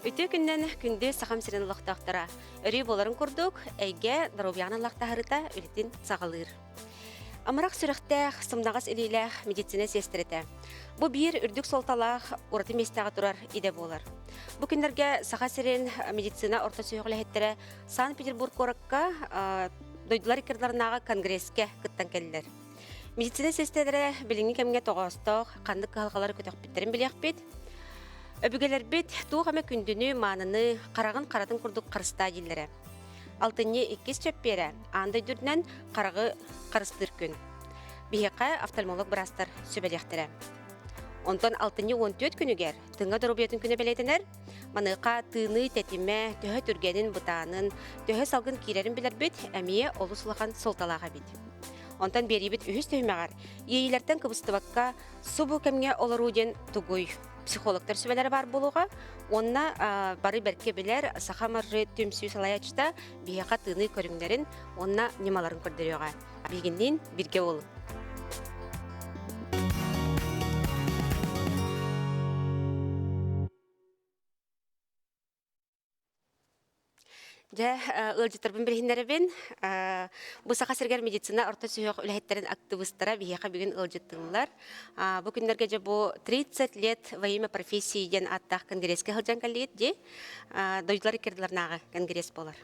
Үтүө күннэн күндү Сахам сирин олохтоохторо. Өрүү буоларын курдук, эйгэ доруобуйаҕын ыллахтаһарыта үлэтин саҕалыыр. Амарах сүрэхтээх, сымнаҕас илиилээх медицина сиэстэрэтэ. Бу биир үрдүк суолталаах ураты миэстэҕэ турар идэ буолар. Бу күннэргэ Саха сирин медицина орто сүһүөх үлэһиттэрэ Санкт-Петербург куоракка дойдулар иккардыларынааҕы конгресскэ кыттан кэллилэр. Медицина сиэстэрэлэрэ билиҥҥи кэмҥэ тоҕоостоох ханнык кыһалҕалары көтөхпүттэрин билиэхпит. Өбүгэлэрбит туох эмэ күндүнү, мааныны хараҕын харатын курдук харыстаа дииллэрэ. Алтынньы иккис чэппиэрэ аан дойду үрдүнэн хараҕы харыстыыр күн. Биһиэхэ офтальмолог быраастар сүбэлиэхтэрэ. Онтон алтынньы 14 күнүгэр тыҥа доруобуйатын күнэ бэлиэтэнэр. Маныаха тыыныы тэтимэ, төһө түргэнин, бытаанын, төһө салгын киирэрин билэрбит эмиэ олус улахан суолталаах эбит. Онтон биэриибит үһүс түһүмэҕэр иэйиилэртэн кыбыстыбакка субу кэмҥэ олоруу диэн тугуй? Психологтар сүбэлэрэ баар буолуоҕа уонна бары бэркэ билэр Саха Маржи түмсүү салайааччыта биһиэхэ тыыныы көрүҥнэрин уонна ньымаларын көрдөрүөҕэ. Биһигинниин бииргэ буолуҥ. Дьэ, ыалдьыттарбын билиһиннэрэбин. Бу Саха сиригэр медицина орто сүһүөх үлэһиттэрин актыбыыстара биһиэхэ бүгүн ыалдьыттыыллар. Бу күннэргэ дьэ бу 30 лет во имя профессии диэн ааттаах конгресскэ сылдьан кэллигит дии. Дойдулар иккардыларынааҕы конгресс буолар.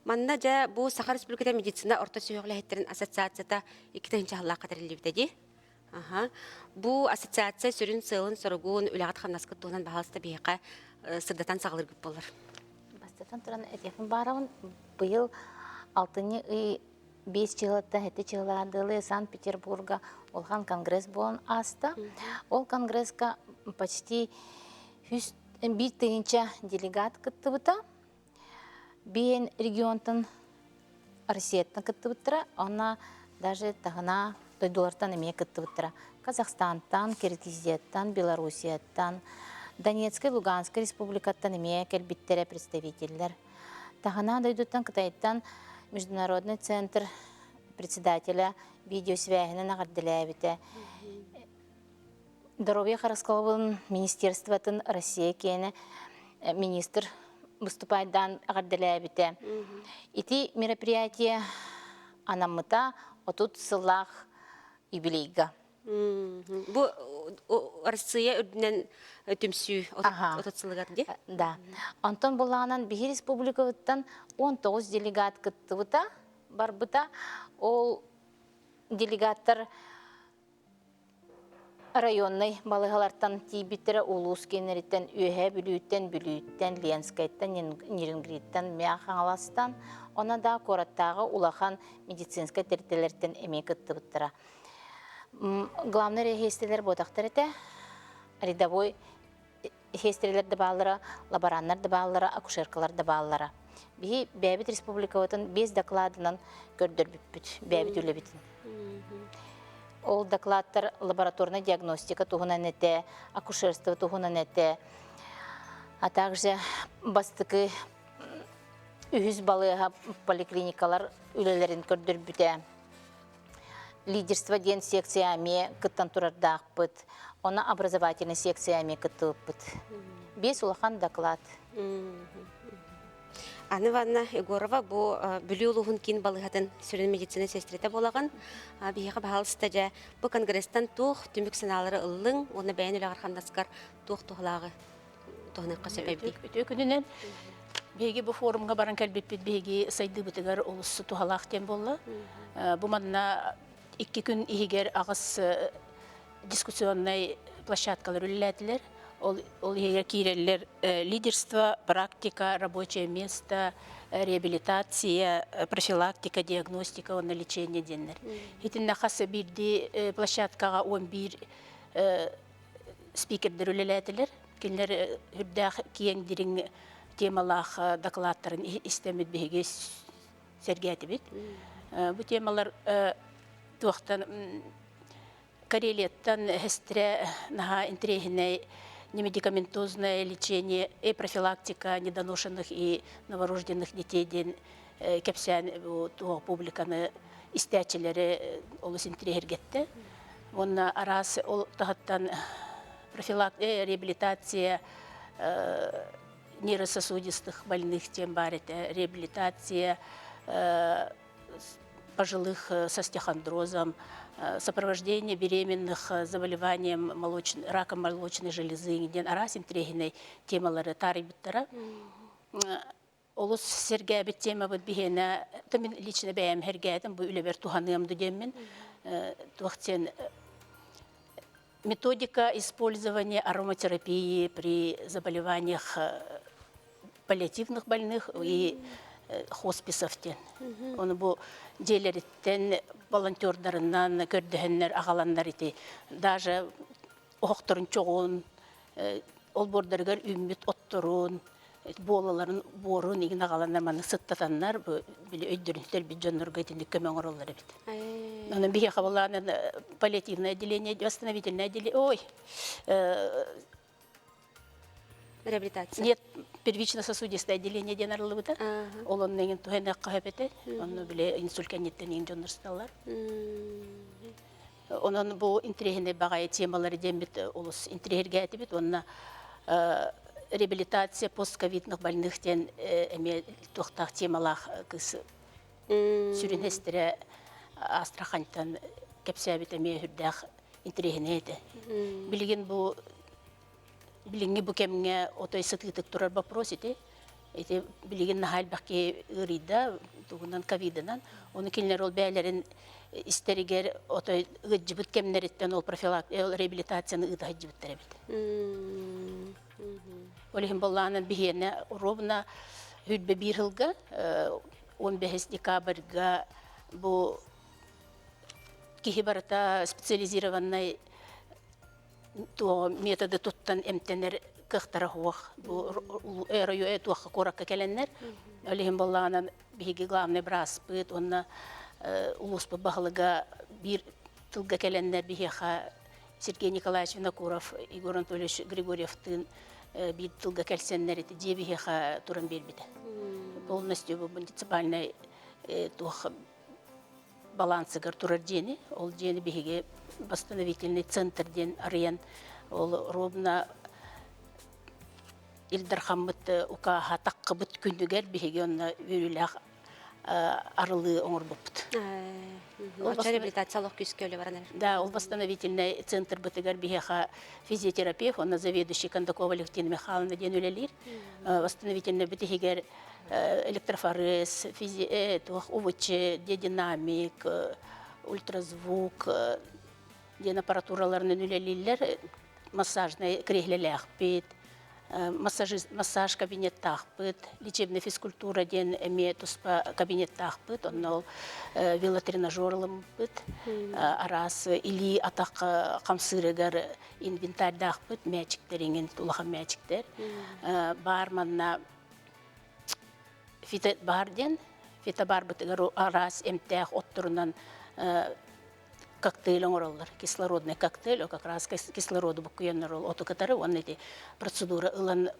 Манна дьэ бу Саха Республиката медицина орто сүһүөх үлэһиттэрин ассоциацията 2000 сыллаахха тэриллибитэ дии. Аха. Бу ассоциация сүрүн сыалын-соругун, үлэҕит-хамнаскыт туһунан баһаалыста биһиэхэ сырдатан саҕалыыргыт буолар. Бастатан туран этиэхпин баарабын, быйыл алтынньы ый биэс чыһылаттан сэттэ чыһылаадылы Санкт-Петербурга улахан конгресс буолан ааста. Ол конгресска почти 1001 тыһыынча делегат кыттыбыта. Биэн регионтан Россияттан кыттыбыттара, уонна даже таһына дойдулартан эмиэ кыттыбыттара. Казахстантан, Киргизияттан, Белоруссияттан, Донецкай, Луганскай республикаттан эмиэ кэлбиттэрэ представителлэр. Таһына дойдуттан Кытайтан Международный центр председателя видеосвяһынан эҕэрдэлээбитэ. Здоровье харысхалын министерствотын Россия киэнэ министр выступайдаан эҕэрдэлээбитэ. Ити мероприятие анаммыта 30 сыллаах юбилейга. Бу Россия үрдүнэн түмсүү 30 сылыгар дии? Да. Онтон булаанан биһи республикабыттан 19 делегат кыттыбыта, барбыта. Ол делегаттар Районнай балыыһалартан тиийбиттэрэ улуус кииннэриттэн Үөһээ Бүлүүттэн, Бүлүүттэн, Ленскэйтэн, Нерюнгриттэн, Мэҥэ Хаҥаластан, онно да куораттааҕы улахан медицинскэй тэрилтэлэртэн эмиэ кыттыбыттара. Главнай эрэһиэстэлэр буотахтар этэ. Рядовой сиэстэрэлэр да бааллара, лабораннар да бааллара, акушеркалар да бааллара. Биһи бэйэбит республикабытын биэс докладынан көрдөрбүппүт, бэйэбит үлэбитин. Ол докладтар лабораторная диагностика туһунан этэ, акушерство туһунан этэ, а также бастакы үһүс балыыһа поликлиникалар үлэлэрин көрдөрбүтэ. Лидерство диэн секция эмиэ кыттан турардаахпыт. Онно образовательный секция эмиэ кыттыбыппыт. Биэс улахан доклад. Анна Ивановна Егорова бу Бүлүү улууһун киин балыыһатын сүрүн медицина сестрата буолаҕын. Биһиэхэ баһаалыста дьэ бу конгресстан туох түмүк санаалары ыллыҥ уонна бэйэн үлэҕэр хамнаскар туох туһалааҕы туһаныахха сөп эбитий? Үтүө күнүнэн биһиги бу форумҥа баран кэлбиппит биһиги сайдыыбытыгар олус туһалаах диэн буолла. Бу манна икки күн иһигэр аҕыс дискуссионнай площадкалар үлэлээтилэр. Ол, ол иһигэр киирэллэр лидерство, практика, рабочее место, реабилитация, профилактика, диагностика уонна лечение диэннэр. Итиннэ хас биирдии площадкаҕа 11 спикердэр үлэлээтилэр. Кинилэр үрдээх киэҥ дириҥ темалаах докладтарын истэммит биһиги сэргээтибит. Бу темалар туохтан Карелияттан эһэстэрэ наһаа интэриэһинэй немедикаментозное лечение и профилактика недоношенных и новорожденных детей диэн кэпсээн бу туох публиканы истээччилэри олус интэриэһиргэттэ. Уонна араас ол таһыттан профилак реабилитация, нейрососудистых больных диэн баар этэ, реабилитация пожилых с остеохондрозом, сопровождение беременных заболеванием раком молочной железы диэн араас интэриэһинэй темалары таарыйбыттара. Олус сэргээбит темабыт биһиэнэ, мин лично бэйэм сэргээтим, бу үлэбэр туһаныам диэммин, туох диэн методика использования ароматерапии при заболеваниях паллиативных больных и хосписов диэн. Ону бу дьиэлэриттэн волонтердарынан көрдөһөннөр аҕаланнар ити даже оһохторун чоҕун олбуордарыгар үүммүт отторун буолаларын буорун игин аҕаланнар маннык сыттатаннар бу били өйдөрүн сүтэрбит дьоннорго итинник көмө оҥороллор эбит. Онон биһиэхэ былаанын паллиативное отделение, восстановительное отделение, ой, Реабилитация. Нет, первично-сосудистое отделение диэн арыллыбыта. Ол онно иҥин туһанахха сөп этэ. Онно били инсульт кэнниттэн иҥин дьоннор сыталлар. Онон бу интэриэһинэй баҕайы темалары диэммит олус интэриэһиргээтибит уонна реабилитация постковидных больных диэн эмиэ туохтаах темалаах кыыс сүрүн эстэрэ Астраханьтан кэпсээбит эмиэ сүрдээх интэриэһинэй этэ. Билигин бу билиҥҥи бу кэмҥэ отой сытыытык турар вопрос ити. Ити билигин наһаа элбэх киһи ыарыйда, тугунан ковидынан. Ону кинилэр ол бэйэлэрин истэригэр отой ыалдьыбыт кэмнэриттэн ол профилак реабилитацияны ыыта сылдьыбыттар эбит. Ол иһин боллаанан биһиэнэ ровно 21 сылга 15 декабрьга бу киһи барыта специализированный туох методы туттан эмтэнэр кыахтара суох. Бу РОЮ туохха куоракка кэлэннэр, ол иһин буоллаҕынан биһиги главный бырааспыт уонна улууспут баһылыга биир тылга кэлэннэр биһиэхэ Сергей Николаевич Винокуров, Егор Анатольевич Григорьевтыын биир тылга кэлсэннэр ити дьиэ биһиэхэ туран биэрбитэ. Полностью бу муниципальный туох балансыгар турар дьиэни, ол дьиэни биһиги восстановительный центр диэн арыйан, ол ровно Ил Дархаммыт укааһа таххыбыт күнүгэр биһиги онно үөрүүлээх арылыы оҥорбуппут. Оччо реабилитация олох күүскэ үлэ баран эрэр. Да, ол восстановительный центрбытыгар биһиэхэ физиотерапевт, онно заведующий Кондакова Алевтина Михайловна диэн үлэлиир. Восстановительный бит иһигэр электрофорез, физи туох УВЧ, диадинамик, ультразвук диэн аппаратураларынан үлэлииллэр. Массажнай креслэлээхпит, массаж кабинеттаахпыт, лечебная физкультура диэн эмиэ туспа кабинеттаахпыт, онно ол велотренажер ылыммыт, араас илии атах хамсыырыгар инвентарьдаахпыт, мээчиктэр иҥин улахан мээчиктэр. Баар манна фито бар диэн, фито барбытыгар араас эмтээх отторунан коктейль оҥороллор. Кислородный коктейль, как раз кислороду буккуйаннар ол оту кытары уонна ити процедура ылан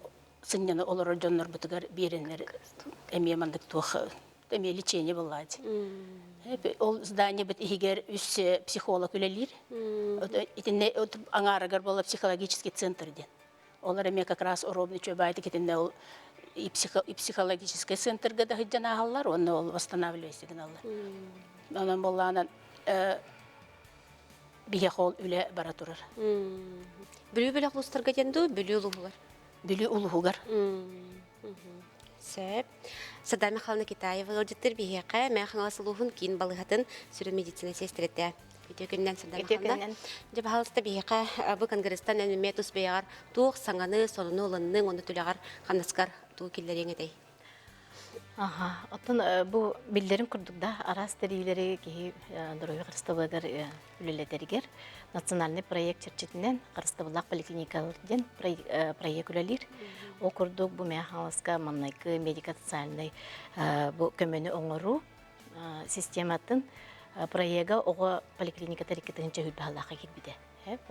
сынньана олорор дьоннорбутугар биэрэннэр эмиэ маннык туох эмиэ лечение буоллаачы. Ол здание бит иһигэр үс психолог үлэлиир. Итиннэ аҥаарыгар буолла психологический центр диэн. Олор эмиэ как раз ровно чөбаайтык итиннэ ол и психологический центрга да сылдьан ааһаллар уонна ол восстанавливайся гыналлар. Онон буоллаҕынан биһиэхэ ол үлэ бара турар. Бүлүү бөлөх улуустарга диэн дуу, Бүлүү улууһугар? Бүлүү улууһугар. Сөп. Сада Михайловна Китаева ыалдьыттар биһиэхэ Мэҥэ Хаҥалас улууһун киин балыыһатын сүрүн медицина сиэстэрэтэ. Үтүө күнүнэн Сада Михайловна. Дьэ, баһаалыста биһиэхэ бу конгресстан эн эмиэ тус бэйэҕэр туох саҥаны, сонуну ылынныҥ, уонна түлэҕэр хамнаскар тугу киллэриэҥ этэй? Аха, оттон бу биллэрин курдук да араас тэриилэри киһи доруобуйа харыстабылыгар үлэлэтэригэр национальный проект чэрчитинэн харыстабыллаах поликлиникалар диэн проект үлэлиир. Ол курдук бу Мэҥэ Хаҥаласка маҥнайгы медико-социальнай бу көмөнү оҥоруу систематын проега оҕо поликлиникатыгар 2020 сыллаахха киирбитэ.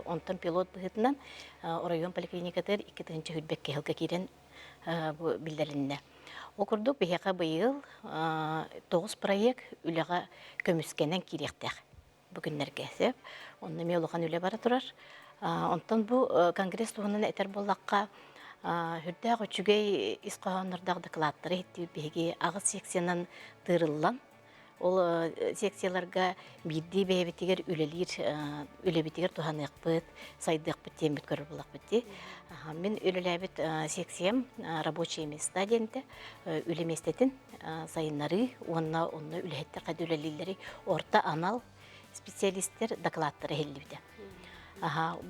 Онтон пилот быһыытынан оройуон поликлиникатыгар 2022 сылга киирэн бу биллэрилиннэ. Ол курдук биһиэхэ быйыл 9 проект үлэҕэ көмүскэнэн киириэхтээх бу күннэргэ сөп. Онно эмиэ улахан үлэ бара турар. Онтон бу конгресс туһунан этэр буоллахха, Үрдээх үчүгэй ис хоһооннордоох дакылааттары иһиттибит биһиги аҕыс секциянан тыырыллан ол секцияларга биирдии бэйэбитигэр үлэлиир үлэбитигэр туһаныахпыт, сайдыахпыт диэммит көрөр буоллахпыт дии. Мин үлэлээбит секциям рабочие места диэнтэ үлэ миэстэтин сайыннарыы уонна онно үлэһиттэр хайда үлэлииллэрий орто анал специалистэр дакылааттара иһиллибитэ.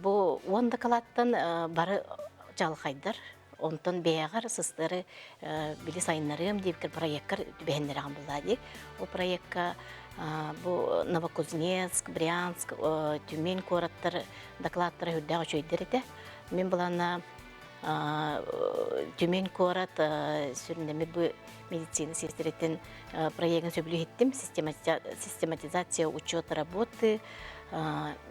Бу 10 дакылааттан бары чалхайдар, онтон бэйэҕэр сыстары били сайыннарыам диэбиккэр проеккар түбэһиннэрэҕин буллаа дии. Ол проекка бу Новокузнецк, Брянск, Тюмень куораттар докладтара үрдээх үчүгэйдэр этэ. Мин былаана Тюмень куорат сүрүннэммит бу медицина сиэстэрэтин проегын сөбүлүү иһиттим. Систематизация учета работы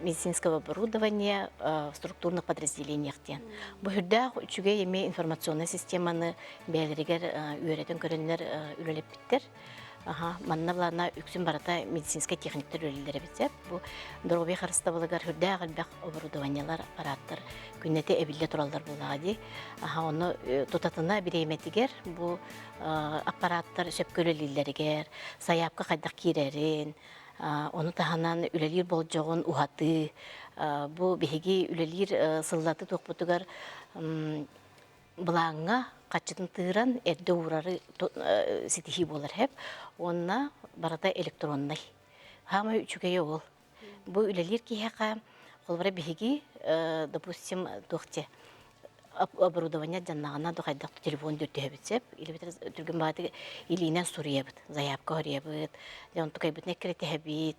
медицинского оборудования в структурных подразделениях диэн. Бу үрдээх үчүгэй эмиэ информационнай системаны бэйэлэригэр үөрэтэн көрөннөр үлэлэппиттэр. Аха, манна былаана үксүн барыта медицинскэй техниктэр үлэлииллэр эбит сөп. Бу доруобуйа харыстабылыгар үрдээх элбэх оборудованиелар, аппараттар күннэтэ эбиллэ тураллар буоллаҕа дии. Аха, ону тутатына бириэмэтигэр бу аппараттар сөпкө үлэлииллэригэр, сайаапка хайдах киирэрин, ону таһынан үлэлиир болдьоҕун уһатыы, бу биһиги үлэлиир сыллаты туохпутугар былааҥҥа хаччытын тыыран эрдэ уурары ситиһии буолар хэп уонна барыта электроннай. Хаамай үчүгэйэ ол. Бу үлэлиир киһиэхэ холобура биһиги, допустим, туох диэ оборудование дьаннаҕына да хайдах телефон дүрдүһэбит сөп илибитер түргэн баҕатык илиинэн суруйабыт заявка хоруйабыт дьэ онтукайбытын эккирэтэһэбит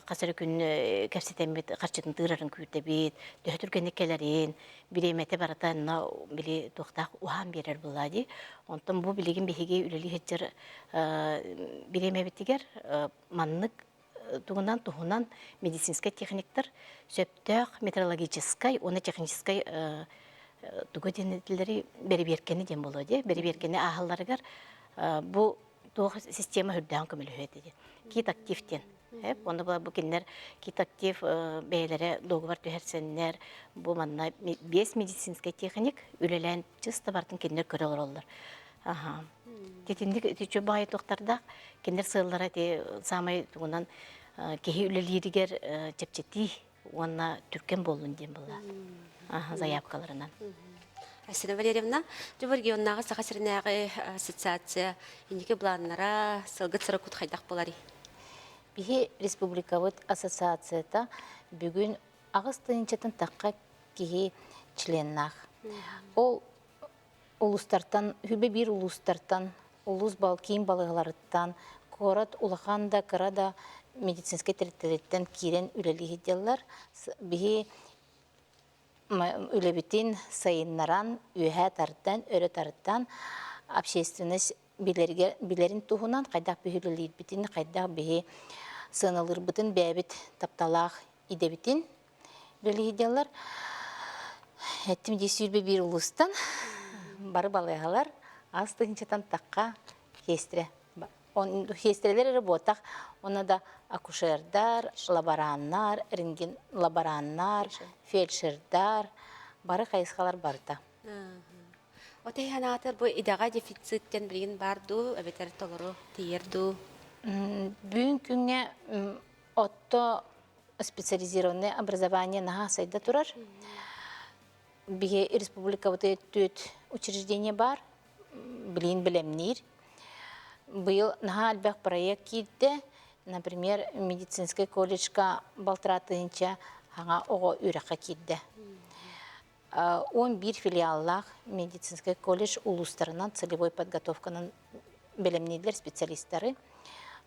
хас эрэ күн кэпсэтэммит харчытын тыырарын күүтэбит төһө түргэнник кэлэрин бириэмэтэ барыта онно били туохтаах уһаан биэрэр буоллаа дии онтон бу билигин биһиги үлэлии сылдьар бириэмэбитигэр маннык тугунан туһунан медицинскэй техниктар сөптөөх метрологическай уонна техническай тугу диэн бэрэбиэркэни диэн буолуо дии бэрэбиэркэни ааһалларыгар бу туох система үрдээн көмөлөһүө этэ диэн кит актив диэн онно бу кинилэр кит актив бэйэлэрэ договор түһэрсэннэр бу манна биэс медицинскэй техник үлэлээн чыста бартын кинилэр көрө олороллор Аха. Итинник үчүгэй баҕайы туохтардаах. Кинилэр сыаллара ити саамай тугунан киһи үлэлииригэр чэпчэтии уонна түргэн буоллун диэн буолла. Аха, заявкаларынан. Асина Валерьевна, дьэ регионнааҕы Саха сиринээҕи ассоциация инники былааннара, сылгыт сорокут хайдах буоларый? Биһи республикабыт ассоциацията бүгүн 8 тыһыынчатын тахха киһи членнаах. Ол улуустартан, хүбэ биир улуустартан, улуус киин балыыһаларыттан, куорат улахан да, кыра да медицинскэй тэрилтэлэриттэн киирэн үлэлии сылдьаллар. Биһи үлэбитин сайыннаран, үөһээ тардан, өрө тардан, общественность билэригэр билэрин туһунан хайдах биһи үлэлиирбитин, хайдах биһи сыаналыырбытын бэйэбит тапталаах идэбитин үлэлии сылдьаллар. Эттим дии 21 улуустан бары балыыһалар ас тыһыынчатан тахха сиэстэрэ. Сиэстэрэлэр эрэ буотах, уонна да акушердар, лабораннар, рентген лабораннар, фельдшердар, бары хайысхалар барыта. Отой санаатар бу идэҕэ дефициттэн билигин баар дуу, эбэтэр толору тиийэр дуу? Бүгүн күҥҥэ отто специализированное образование наһаа сайда турар. Биһи республикабыт түөрт учреждение бар, билин билэмниир. Быйыл наһаа элбэх проект киирдэ. Например, медицинскэй колледжка балтараа тыһыынча хаҥа оҕо үөрэххэ киирдэ. 11 филиаллаах медицинскэй колледж улуустарынан целевой подготовканан бэлэмнииллэр специалисттары.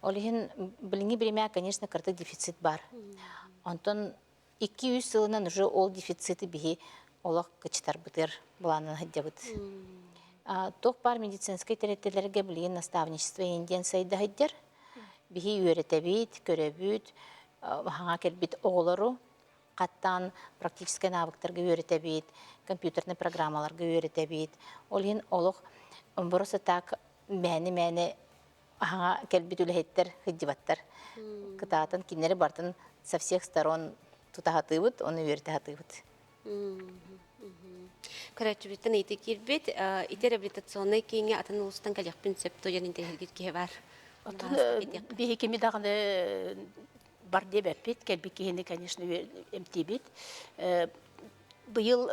Ол иһин билиҥҥи биримэ, конечно, кырдык дефицит бар. Онтон 2-3 сылынан уже ол дефициты биһи олох кычытарбытыгар былааннан сылдьабыт. Туох баар медицинскэй тэрилтэлэргэ билигин наставничество диэн сайда сылдьар. Биһи үөрэтэбит, көрөбүт, хаҥа кэлбит оҕолору хаттаан практическай навыктарга үөрэтэбит, компьютернай программаларга үөрэтэбит. Ол иһин олох просто так мээнэ-мээнэ аһаҥа кэлбит үлэһиттэр сылдьыбаттар. Кытаатан кинилэри бартын со всех сторон тута сатыыбыт, ону үөрэтэ сатыыбыт. Көрөөччүбүттэн ыйытыы киирбит. Ити реабилитационнай кииҥҥэ атын улуустан кэлиэхпин сөп дуо диэн интэриэһиргиир киһи баар. Оттон биһи кими даҕаны бар диэбэппит, кэлбит киһини, конечно, эмтиибит. Быйыл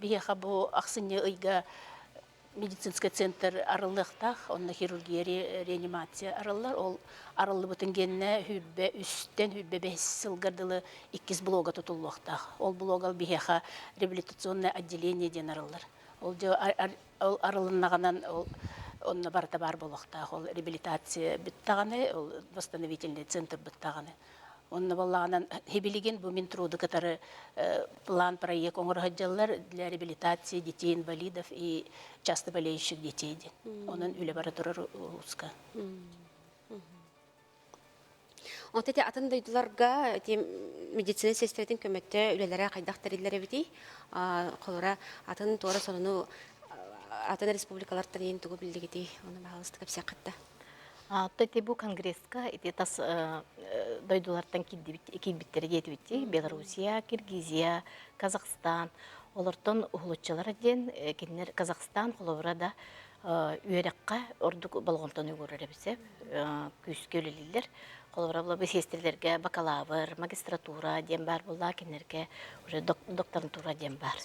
биһиэхэ бу ахсынньы ыйга медицинский центр арыллыахтаах, онно хирургия реанимация арыллар. Ол арыллыбытын геннэ хүрбэ үстэн хүрбэ бэс сылга дылы иккис блога тутуллуохтаах. Ол блога биһиэхэ реабилитационное отделение диэн арыллар. Ол ол арылыннаҕынан ол онно барыта баар буолуохтаах. Ол реабилитация бүттэҕинэ, ол восстановительный центр бүттэҕинэ. Онно буоллаҕынан хибилигин бу Минтруду кытары план проект оҥоро сылдьаллар для реабилитации детей инвалидов и часто болеющих детей диэн. Онон үлэ бара турар улууска. Онто ити атын дойдуларга ити медицина сиэстэрэтин көмөтө үлэлэрэ хайдах тэриллэр эбитий? Холобура, атын туора сонуну атын республикалартан иһин тугу биллигитий? Ону баһаалыста кэпсиэххит да. Оттон ити бу конгресска ити тас дойдулартан киирбиттэрэ диэтибиттии Белоруссия, Киргизия, Казахстан олортон уһулуччулара диэн кинилэр Казахстан холобура да үөрэххэ ордук болҕомтону уурар эбит күүскэ үлэлииллэр. Холобура була сиэстэрэлэргэ бакалавр, магистратура диэн баар буолла, кинилэргэ уже докторантура диэн баар.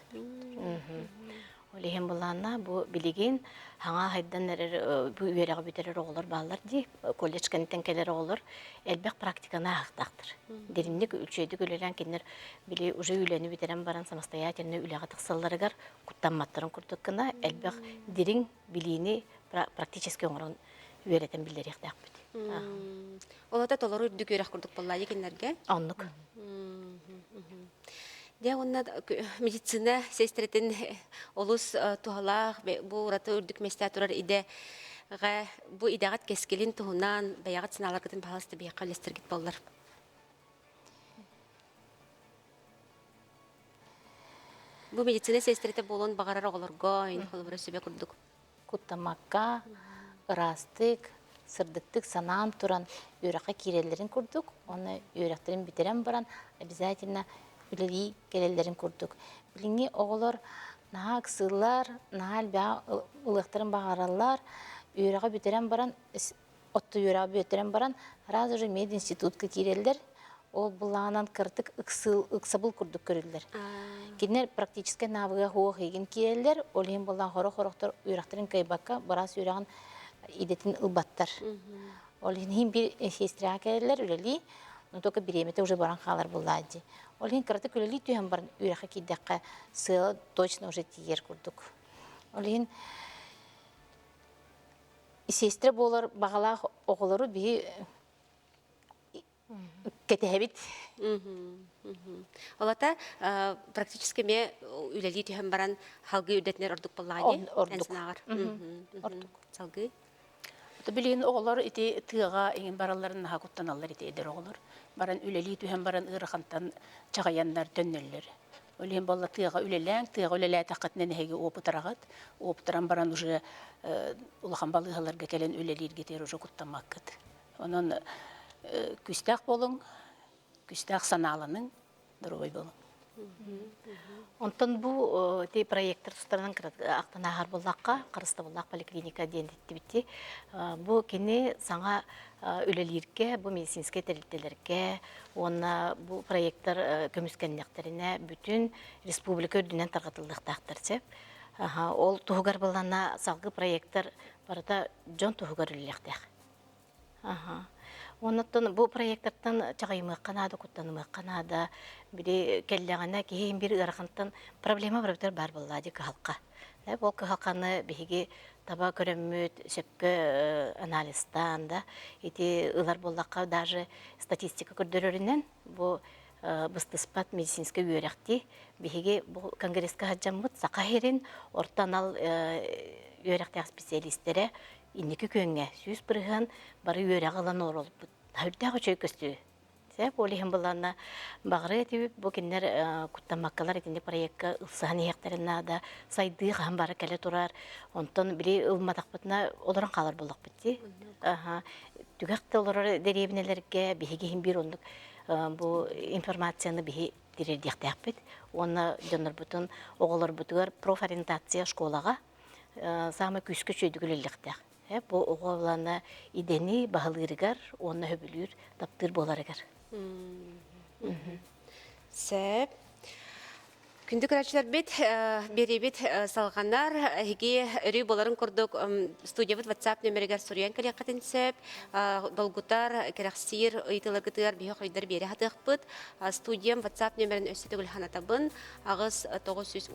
Ол иһин былаанна бу билигин хаҥа хайдан эрэр бу үөрэҕи бүтэрэр оҕолор бааллар дии, колледж кэнниттэн кэлэр оҕолор элбэх практиканы ааһыахтаахтар. Дириҥник үчүгэйдик үлэлээн кинилэр били уже үлэни бүтэрэн баран самостоятельно үлэҕэ тахсалларыгар куттамматтарын курдук гына элбэх дириҥ билиини практически оҥорон үөрэтэн биллэриэхтээхпит. Ол ата толору үрдүк үөрэх курдук буолла кинилэргэ? Оннук. Дьэ уонна медицина сиэстэрэтин олус туһалаах бу ураты үрдүк миэстэ турар идэҕэ бу идэҕит кэскилин туһунан бэйэҕит санааларгытын баһаалыста биһиэхэ үллэстэргит буоллар. Бу медицина сиэстэрэтэ буолуон баҕарар оҕолорго ин холобура сүбэ курдук. Куттаммакка, ыраастык, сырдыктык санаан туран үөрэххэ киирэллэрин курдук, уонна үөрэхтэрин бүтэрэн баран обязательно үлэлии кэлэллэрин курдук. Билиҥҥи оҕолор наһаа ыксыыллар, наһаа элбэҕи ылыахтарын баҕараллар. Үөрэҕи бүтэрэн баран, отто үөрэҕи бүтэрэн баран, сразу же мединститутка киирэллэр. Ол былаанан кыратык ыксыл, ыксабыл курдук көрүллэр. Кинилэр практическай навыга суох игин киирэллэр, ол иһин былаан хорох-хорохтор үөрэхтэрин кыайбакка, быраас үөрэҕин идэтин ылбаттар. Ол иһин иһин биир сестряҕа кэлэллэр үлэлии, но только бириэмэтэ уже баран хаалар буоллаа дии. Ол иһин кыратык үлэлии түһэн баран үөрэххэ киирдэххэ сыала точно уже тиийэр курдук. Ол иһин сестра буолар баҕалаах оҕолору биһи кэтэһэбит. Ол ата практически эмиэ үлэлии түһэн баран халгыы үрдэтинэр ордук буоллаҕа дии? Ордук. Ордук. Салгыы. Билигин оҕолор ити тыаҕа иҥин баралларын наһаа куттаналлар ити эдэр оҕолор. Баран үлэлии түһэн баран ыарахантан чаҕыйаннар төннөллөр. Ол иһин буолла тыаҕа үлэлээҥ, тыаҕа үлэлээтэххитинэ эһиги опытыраҕыт. Опытыран баран уже улахан балыыһаларга кэлэн үлэлииргитигэр уже куттаммаккыт. Онон күүстээх буолуҥ, күүстээх санааланыҥ, доруобай буолуҥ. Онтон бу ити проектор тустарынан ахтан ааһар буоллахха, Харыстабыллаах поликлиника диэн иттибитти. Бу кини саҥа үлэлииргэ, бу медицинскэй тэрилтэлэргэ уонна бу проектор көмүскэннэхтэринэ бүтүн республика үрдүнэн тарҕатыллыахтаахтар сөп. Ол туһугар былана салгыы проектор барыта дьон туһугар үлэлиэхтээх. Аха. Оннуттан бу проектартан чаҕыйымыахха наада, куттанымыахха наада. Били кэллэҕинэ киһи иһин биир ыарахантан проблема барыбытыгар баар буоллаа дии кыһалҕа. Ол кыһалҕаны биһиги таба көрөммүт, сөпкө анализтаан да ити ылар буоллахха даже статистика көрдөрөрүнэн бу быстыспат медицинскэй үөрэхтии биһиги бу конгресска сылдьаммыт Саха сирин орто анал үөрэхтээх специалистэрэ инники күөҥҥэ 100% бары үөрэҕи ылан олорбут. Үрдээх үчүгэй көстүү. Сөп, ол иһин былаанна баҕарыа этибит, бу кинилэр куттаммаккалар итинник проекка ылсыһан иһиэхтэрин наада, сайдыы хаһан бары кэлэ турар, онтон били ылматахпытына олорон хаалар буоллахпыт дии. Аха, түгэх да олорор дэриэбинэлэргэ биһиги иһин биир оннук бу информацияны биһи тириэрдиэхтээхпит уонна дьоннорбутун, оҕолорбутугар профориентация школаҕа саамай күүскэ үчүгэйдик үлэлиэхтээх. Бу оҕо ылана идэни баһылыырыгар уонна сөбүлүүр, таптыыр буоларыгар. Сөп. Күндү көрөөччүлэрбит, биэриибит салҕанар. Эһиги өрүү буоларын курдук студиябыт WhatsApp нөмеригэр суруйан кэлиэххитин сөп. Долгутар, кэрэхсиир ыйытыыларгытыгар биһи хойдор биэрэ сатыахпыт. Студиям WhatsApp нөмерин өссө төгүл санатабын. 8 914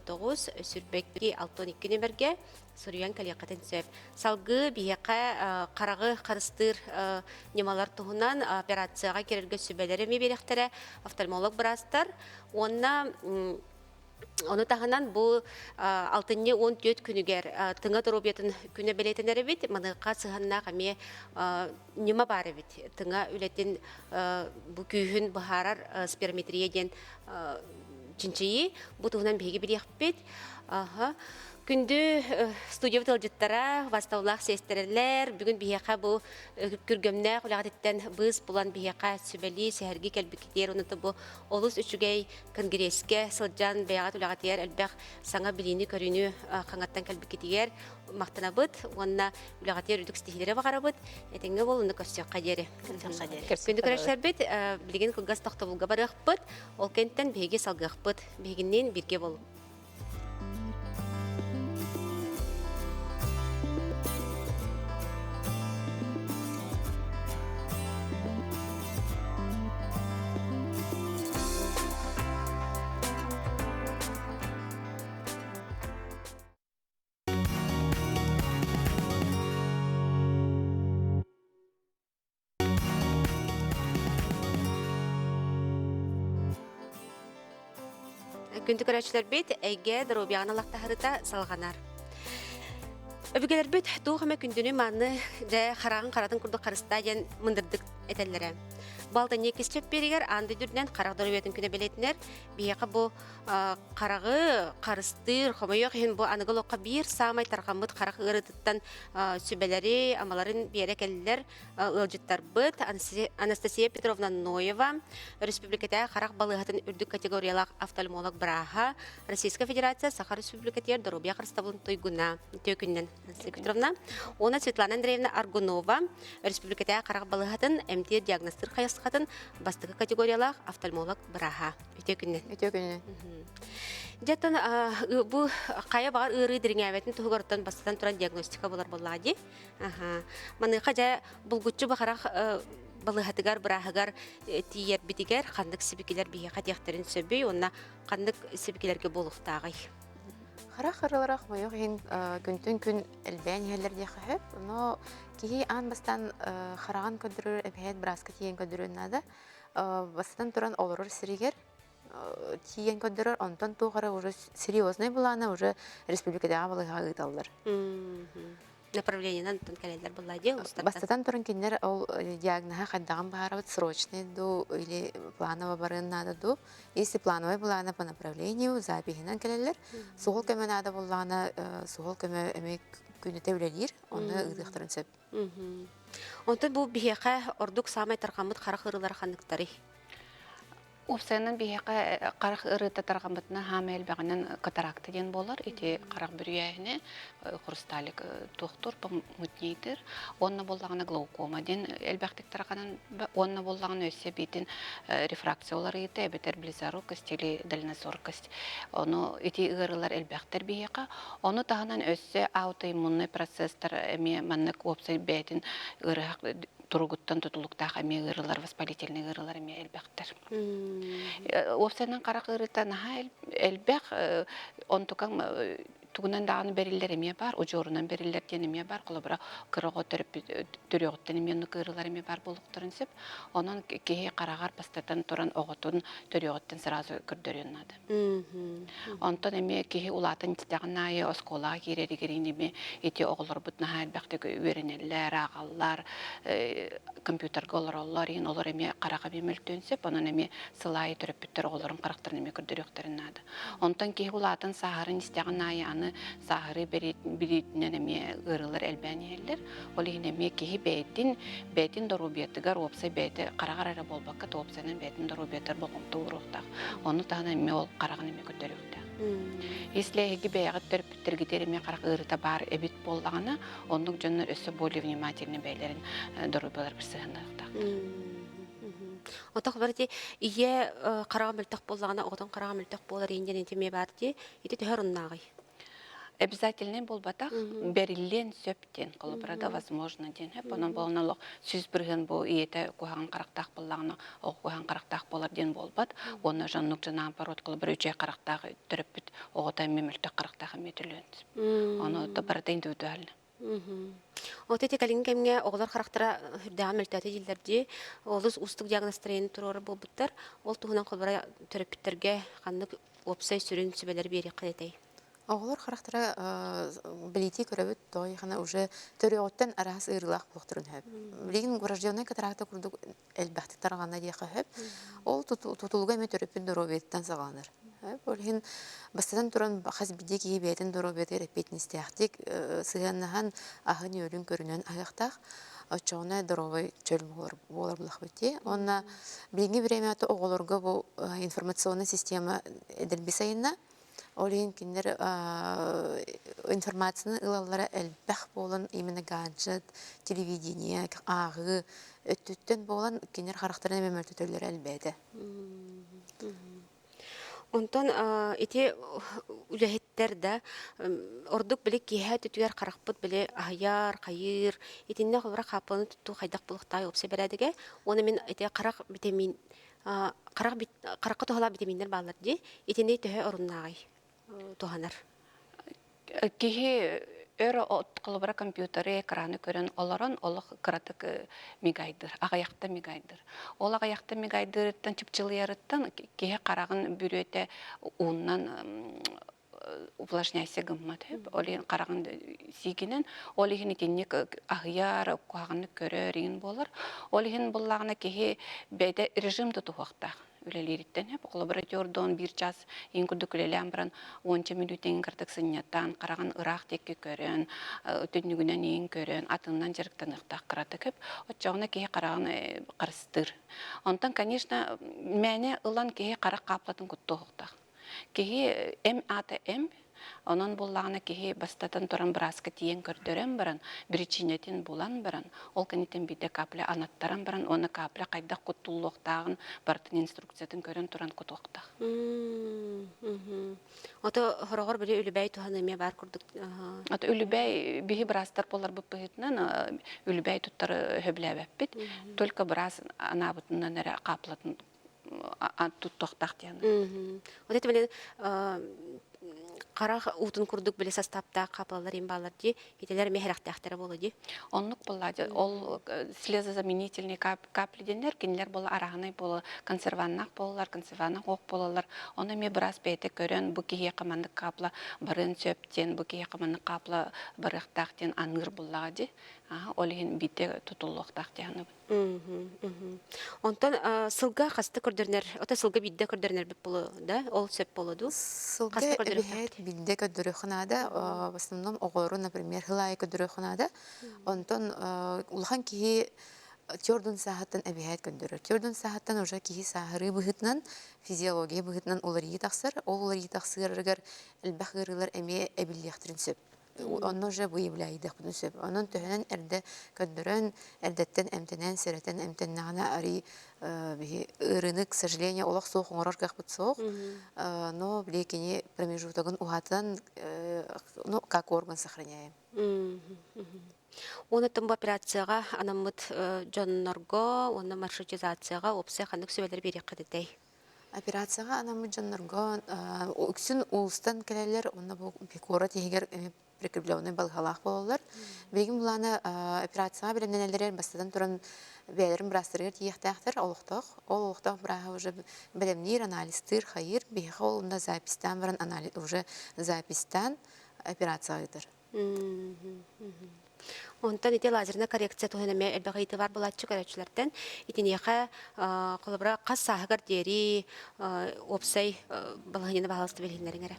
279 22 62 нөмергэ суруйан кэлиэххитин сөп. Салгыы биһиэхэ хараҕы харыстыыр ньымалар туһунан операцияҕа киирэргэ сүбэлэри эмиэ биэриэхтэрэ офтальмолог быраастар уонна ону таһынан бу алтынньы 14 күнүгэр тыҥа доруобуйатын күнэ бэлиэтэнэр эбит. Маныаха сыһыаннаах эмиэ ньыма баар эбит. Тыҥа үлэтин бу күүһүн быһаарар спирометрия диэн чинчийии. Бу туһунан биһиги билиэхпит. Күндү студиябыт ыалдьыттара, бастаулаах сиэстэрэлэр, бүгүн биһиэхэ бу күргөмнөөх үлэҕититтэн быыс булан биһиэхэ сүбэлии, сэһэргии кэлбиккитигэр уонна бу олус үчүгэй конгресскэ сылдьан бэйэҕит үлэҕитигэр элбэх саҥа билиини-көрүүнү хаҥаттан кэлбиккитигэр махтанабыт уонна үлэҕитигэр үрдүк ситиһиилэри баҕарабыт. Этэҥҥэ буолууну көрсүөххэ диэри. Күндү көрөөччүлэрбит, билигин кылгас тохтобулга барыахпыт. Ол кэнниттэн биһиги салгыахпыт. Биһигинниин бииргэ буолуҥ. Күндү көрөөччүлэрбит, эйгэ доруобуйаҕын алахтаһарыта салҕанар. Өбүгэлэрбит туох эмэ күндүнү мааны дьэ хараҕын харатын курдук харыстаа диэн мындырдык этэллэрэ. Балтанья кисчэппиэригэр аан дойду үрдүнэн харах доруобуйатын күнэ бэлиэтинэр. Биһиэхэ бу хараҕы харыстыыр, хомойуох иһин бу аныгы олоххо биир саамай тарҕаммыт харах ыарыытыттан сүбэлэри, амаларын биэрэ кэллилэр ыалдьыттарбыт Анастасия Петровна Ноева, Өрөспүүбүлүкэтээҕи харах балыыһатын үрдүк категориялаах офтальмолог бырааһа, Российская Федерация Саха Республикатыгар доруобуйа харыстабылын туйгуна үтүө күнүнэн Анастасия Петровна уонна Светлана Андреевна Аргунова, Өрөспүүбүлүкэтээҕи харах балыыһатын эмтиир-диагностыыр хайысхатын бастакы категориялаах офтальмолог бырааһа. Үтүө күнүнэн. Үтүө күнүнэн. Дьэ, оттон бу хайа баҕар ыарыы дириҥээбэтин туһугар бастатан туран диагностика буолар буоллаҕа дии. Маныаха дьэ булгуччу бахарах балыыһатыгар, бырааһыгар тиийэрбитигэр ханнык сибикилэр биһиэхэ диэхтэрин сөбүй уонна ханнык сибикилэргэ буолуохтааҕый? Харах ырылара хомойуох иһин күнтэн күн элбээн иһэллэр диэххэ сөп. Но киһи аан бастаан хараҕын көрдөрөр эбэһээт бырааска тиийэн көрдөрүөн наада. Бастатан туран олорор сиригэр тиийэн көрдөрөр, онтон туох эрэ уже серьезный былаана уже республикатааҕы балыыһаҕа ыыталлар. Направлениенан оттон кэлэллэр буолла дии улуустартан. Бастатан туран кинилэр ол диагноһа хайдаҕын баһаарабыт срочный дуу или планово барыан наада дуу. Если плановый былаана по направлению запиһинэн кэлэллэр. Суһал көмө наада буоллаҕына суһал көмө эмиэ күнүтэ үлэлиир, онно ыытыахтарын сөп. Онтон бу биһиэхэ ордук саамай тарҕаммыт харах ыарыылара ханныктарый? Уопсайынан биһиэхэ харах ыарыыта тарҕаммытына хаама элбэҕинэн катаракта диэн буолар. Ити харах бүрүйээһинэ хрусталик туохтуур, мутнейтыр. Уонна буоллаҕына глаукома диэн элбэхтик тарҕанан уонна буоллаҕына өссө эбиитин рефракция уларыйыыта эбэтэр близорукость или дальнозоркость. Ону ити ыарыылар элбэхтэр биһиэхэ. Ону таһынан өссө аутоиммуннай процесстар эмиэ маннык уопсай бэйэтин ыарыһах туругуттан тутулуктаах эмиэ ыарыылар, воспалительный ыарыылар эмиэ элбэхтэр. Уопсайынан харах ыарыыта наһаа элбэх, онтукаҥ Тугунан даҕаны бэриллэр эмиэ баар, удьуорунан бэриллэр диэн эмиэ баар. Холобура, кыра оҕо төрөппүт төрүөҕүттэн эмиэ оннук ыарыылар эмиэ баар буолуохтарын сөп. Онон киһи хараҕар бастатан туран оҕотун төрүөҕүттэн сразу көрдөрүөн наада. Онтон эмиэ киһи улаатан истэҕин аайы оскуолаҕа киирэригэр эмиэ ити оҕолорбут наһаа элбэхтик үөрэнэллэр, ааҕаллар, компьютерга олороллор, иһин олор эмиэ хараҕа эмиэ мөлтүөн сөп. Онон эмиэ сыл аайы төрөппүттэр оҕолорун харахтарын эмиэ көрдөрүөхтэрин наада. Онтон киһи улаатан сааһыран истэҕин аайы аны сааһырыы билиитинэн эмиэ ыарыылар элбээн иһэллэр. Ол иһин эмиэ киһи бэйэтин бэйэтин доруобуйатыгар уопсай бэйэтэ хараҕар эрэ буолбакка уопсайынан бэйэтин доруобуйатыгар болҕомто ууруохтаах. Ону таһынан эмиэ ол хараҕын эмиэ көрдөрүөхтээх. Если эһиги бэйэҕит төрөппүттэргитигэр эмиэ харах ыарыыта баар эбит буоллаҕына, оннук дьоннор өссө более внимательно бэйэлэрин доруобуйаларыгар сыһыаннаһыахтаахтар. Отох бар ити ийэ хараҕа мөлтөх буоллаҕына оҕотун хараҕа мөлтөх буолар иһин диэн ити эмиэ баар дии. Ити төһө оруннааҕый? Обязательный буолбатах, бэриллиэн сөп диэн, холобура да возможно диэн сөп. Онон буолан олох 100% бу ийэтэ куһаҕан харахтаах буоллаҕына, оҕо куһаҕан харахтаах буолар диэн буолбат. Уонна дьоннук дьонаан пород холобура үчүгэй харахтаах төрөппүт оҕото эмиэ мөлтөх харахтаах эмиэ төлүөн сөп. Ону барыта индивидуально. От ити кэлиҥҥи кэмҥэ оҕолор харахтара үрдээҕин мөлтөөтө дииллэр дии. Олус уустук диагностарыйаны туруорар буолбуттар. Ол туһунан холобура төрөппүттэргэ ханнык уопсай сүрүн сүбэлэри биэриэххит этэй? Оҕолор харахтара бэлиэтии көрөбүт, тоҕо уже төрүөҕүттэн араас ыарыылаах буолуохтарын сөп. Билигин врожденный катаракта курдук элбэхтик тарҕанна диэххэ сөп. Ол тутулуга эмиэ төрөппүт доруобуйатыттан саҕаланар. Ол иһин бастатан туран хас биирдии киһи бэйэтин доруобуйатыгар эппиэтинэстээхтик сыһыаннаһан аһын-үөлүн көрүнэн аһыахтаах. Оччоҕуна доруобай чөл буолар буолар булахпыт дии. Уонна билиҥҥи бириэмэҕэ оҕолорго бу информационная система эдэрби сайынна. Ол иһин кинилэр информацияны ылаллара элбэх буолан именно гаджет, телевидение, ааҕыы өттүттэн буолан кинилэр харахтарын эмэ мөлтөтөллөрө элбээтэ. Онтон ити үлэһиттэр да ордук били киэһэ өттүгэр харахпыт били аһыйар, хайыыр итиннэ холобура хааппыланы туттуу хайдах буолуохтааҕый уопсай бэрээдэгэ уонна мин ити харах витамин харах харахха туһалаах витаминнэр бааллар дии итини төһө оруннааҕый туһанар Киһи өр холобура компьютеры, экраны көрөн олорон олох кыратык мигайдыр, аҕыйахта мигайдыр. Ол аҕыйахта мигайдырыттан, чыпчылыйарыттан киһи хараҕын бүрүөтэ ууннан увлажняйся гыммат ол иһин хараҕын сиигинэн ол иһин итинник аһыйар куһаҕаннык көрөр иҥин буолар ол иһин буллаҕына киһи бэйэтэ режим тутуһуохтаах үлэлиириттэн холобура төрдон биир час иҥ курдук үлэлээн баран уонча мүнүүтэ иҥ кырдык сынньатан хараҕын ыраах диэки көрөн түннүгүнэн иҥ көрөн атынынан дьарыктаныахтаах кыратык оччоҕуна киһи хараҕын харыстыыр онтон конечно мээнэ ылан киһи харах хааппатын куттуохтаах Киһи эм аата эмп, онон буоллаҕына киһи бастатан туран бырааска тиийэн көрдөрөн баран, биричиинэтин булан баран, ол кэнниттэн биирдэ капля анаттаран баран уонна капля хайдах куттуллуохтааҕын барытын инструкциятын көрөн туран кутуохтаах. Ото хороҕор били үлүбээй туһан эмиэ баар курдук. Ото үлүбээй биһи быраастар буоларбыт быһыытынан үлүбээй туттары сөбүлээбэппит. Только быраас анаабытынан эрэ каплатын туттуохтаах диэн. Вот это били харах уутун курдук били составтаах хаапалалар им баалар дии итилэр эмиэ сэрэхтээхтэрэ буолуо дии. Оннук буолла ол слезозаменительный капли диэннэр кинилэр буола арааһынай буола консерваннаах буолалар консерваннаах уох буолаллар ону эмиэ быраас бэйэтэ көрөн бу киһиэхэ маннык капла барыан сөп диэн бу киһиэхэ маннык капла барыахтаах диэн аныыр буоллаҕа дии ол иһин биирдэ тутуллуохтаах дии саныыбын. Онтон сылга хаста көрдөрүнэр, ото сылга биирдэ көрдөрүнэрбит боло да, ол сөп боло дуу? Сылга эбиһээт биирдэ көрдөрүөххэ наада. В основном оҕолору, например, сыл аайы көрдөрүөххэ наада. Онтон улахан киһи төрдүн сааһыттан эбиһээт көрдөрөр. Төрдүн сааһыттан уже киһи сааһырыы быһыытынан, физиология быһыытынан уларыйыы тахсар. Ол уларыйыы тахсыарыгар элбэх ыарыылар эмиэ эбиллиэхтэрин сөп. Онно уже выявляйдахпытын сөп. Онон төһөнөн эрдэ көрдөрөн, эрдэттэн эмтэнэн, сэрэтэн эмтэннэҕинэ арый биһи ыарыыны, к сожалению, олох суох оҥорор кыахпыт суох. Но били кини промежутогын уһатан, ну, как орган сохраняем. Уонна бу операцияҕа анаммыт дьоннорго уонна маршрутизацияҕа уопсай ханнык сүбэлэри биэриэххит этэй? Операцияҕа анаммыт дьоннорго үксүн улуустан кэлэллэр уонна бу куорат иһигэр прикрепленный балыыһалаах буолаллар. Билигин былаана операцияҕа бэлэмнэнэллэригэр бастатан туран бэйэлэрин быраастарыгар тиийиэхтээхтэр олохтоох. Ол олохтоох бырааһа уже бэлэмниир, анализтыыр, хайыыр. Биһиэхэ ол онно записьтаан баран уже записьтаан операцияҕа ыытар. Онтон ити лазерная коррекция туһунан эмиэ элбэх ыйытыы баар буолааччы көрөөччүлэртэн. Итиниэхэ холобура хас сааһыгар диэри уопсай балаһыанньаны баһаалыста билиһиннэриҥ эрэ.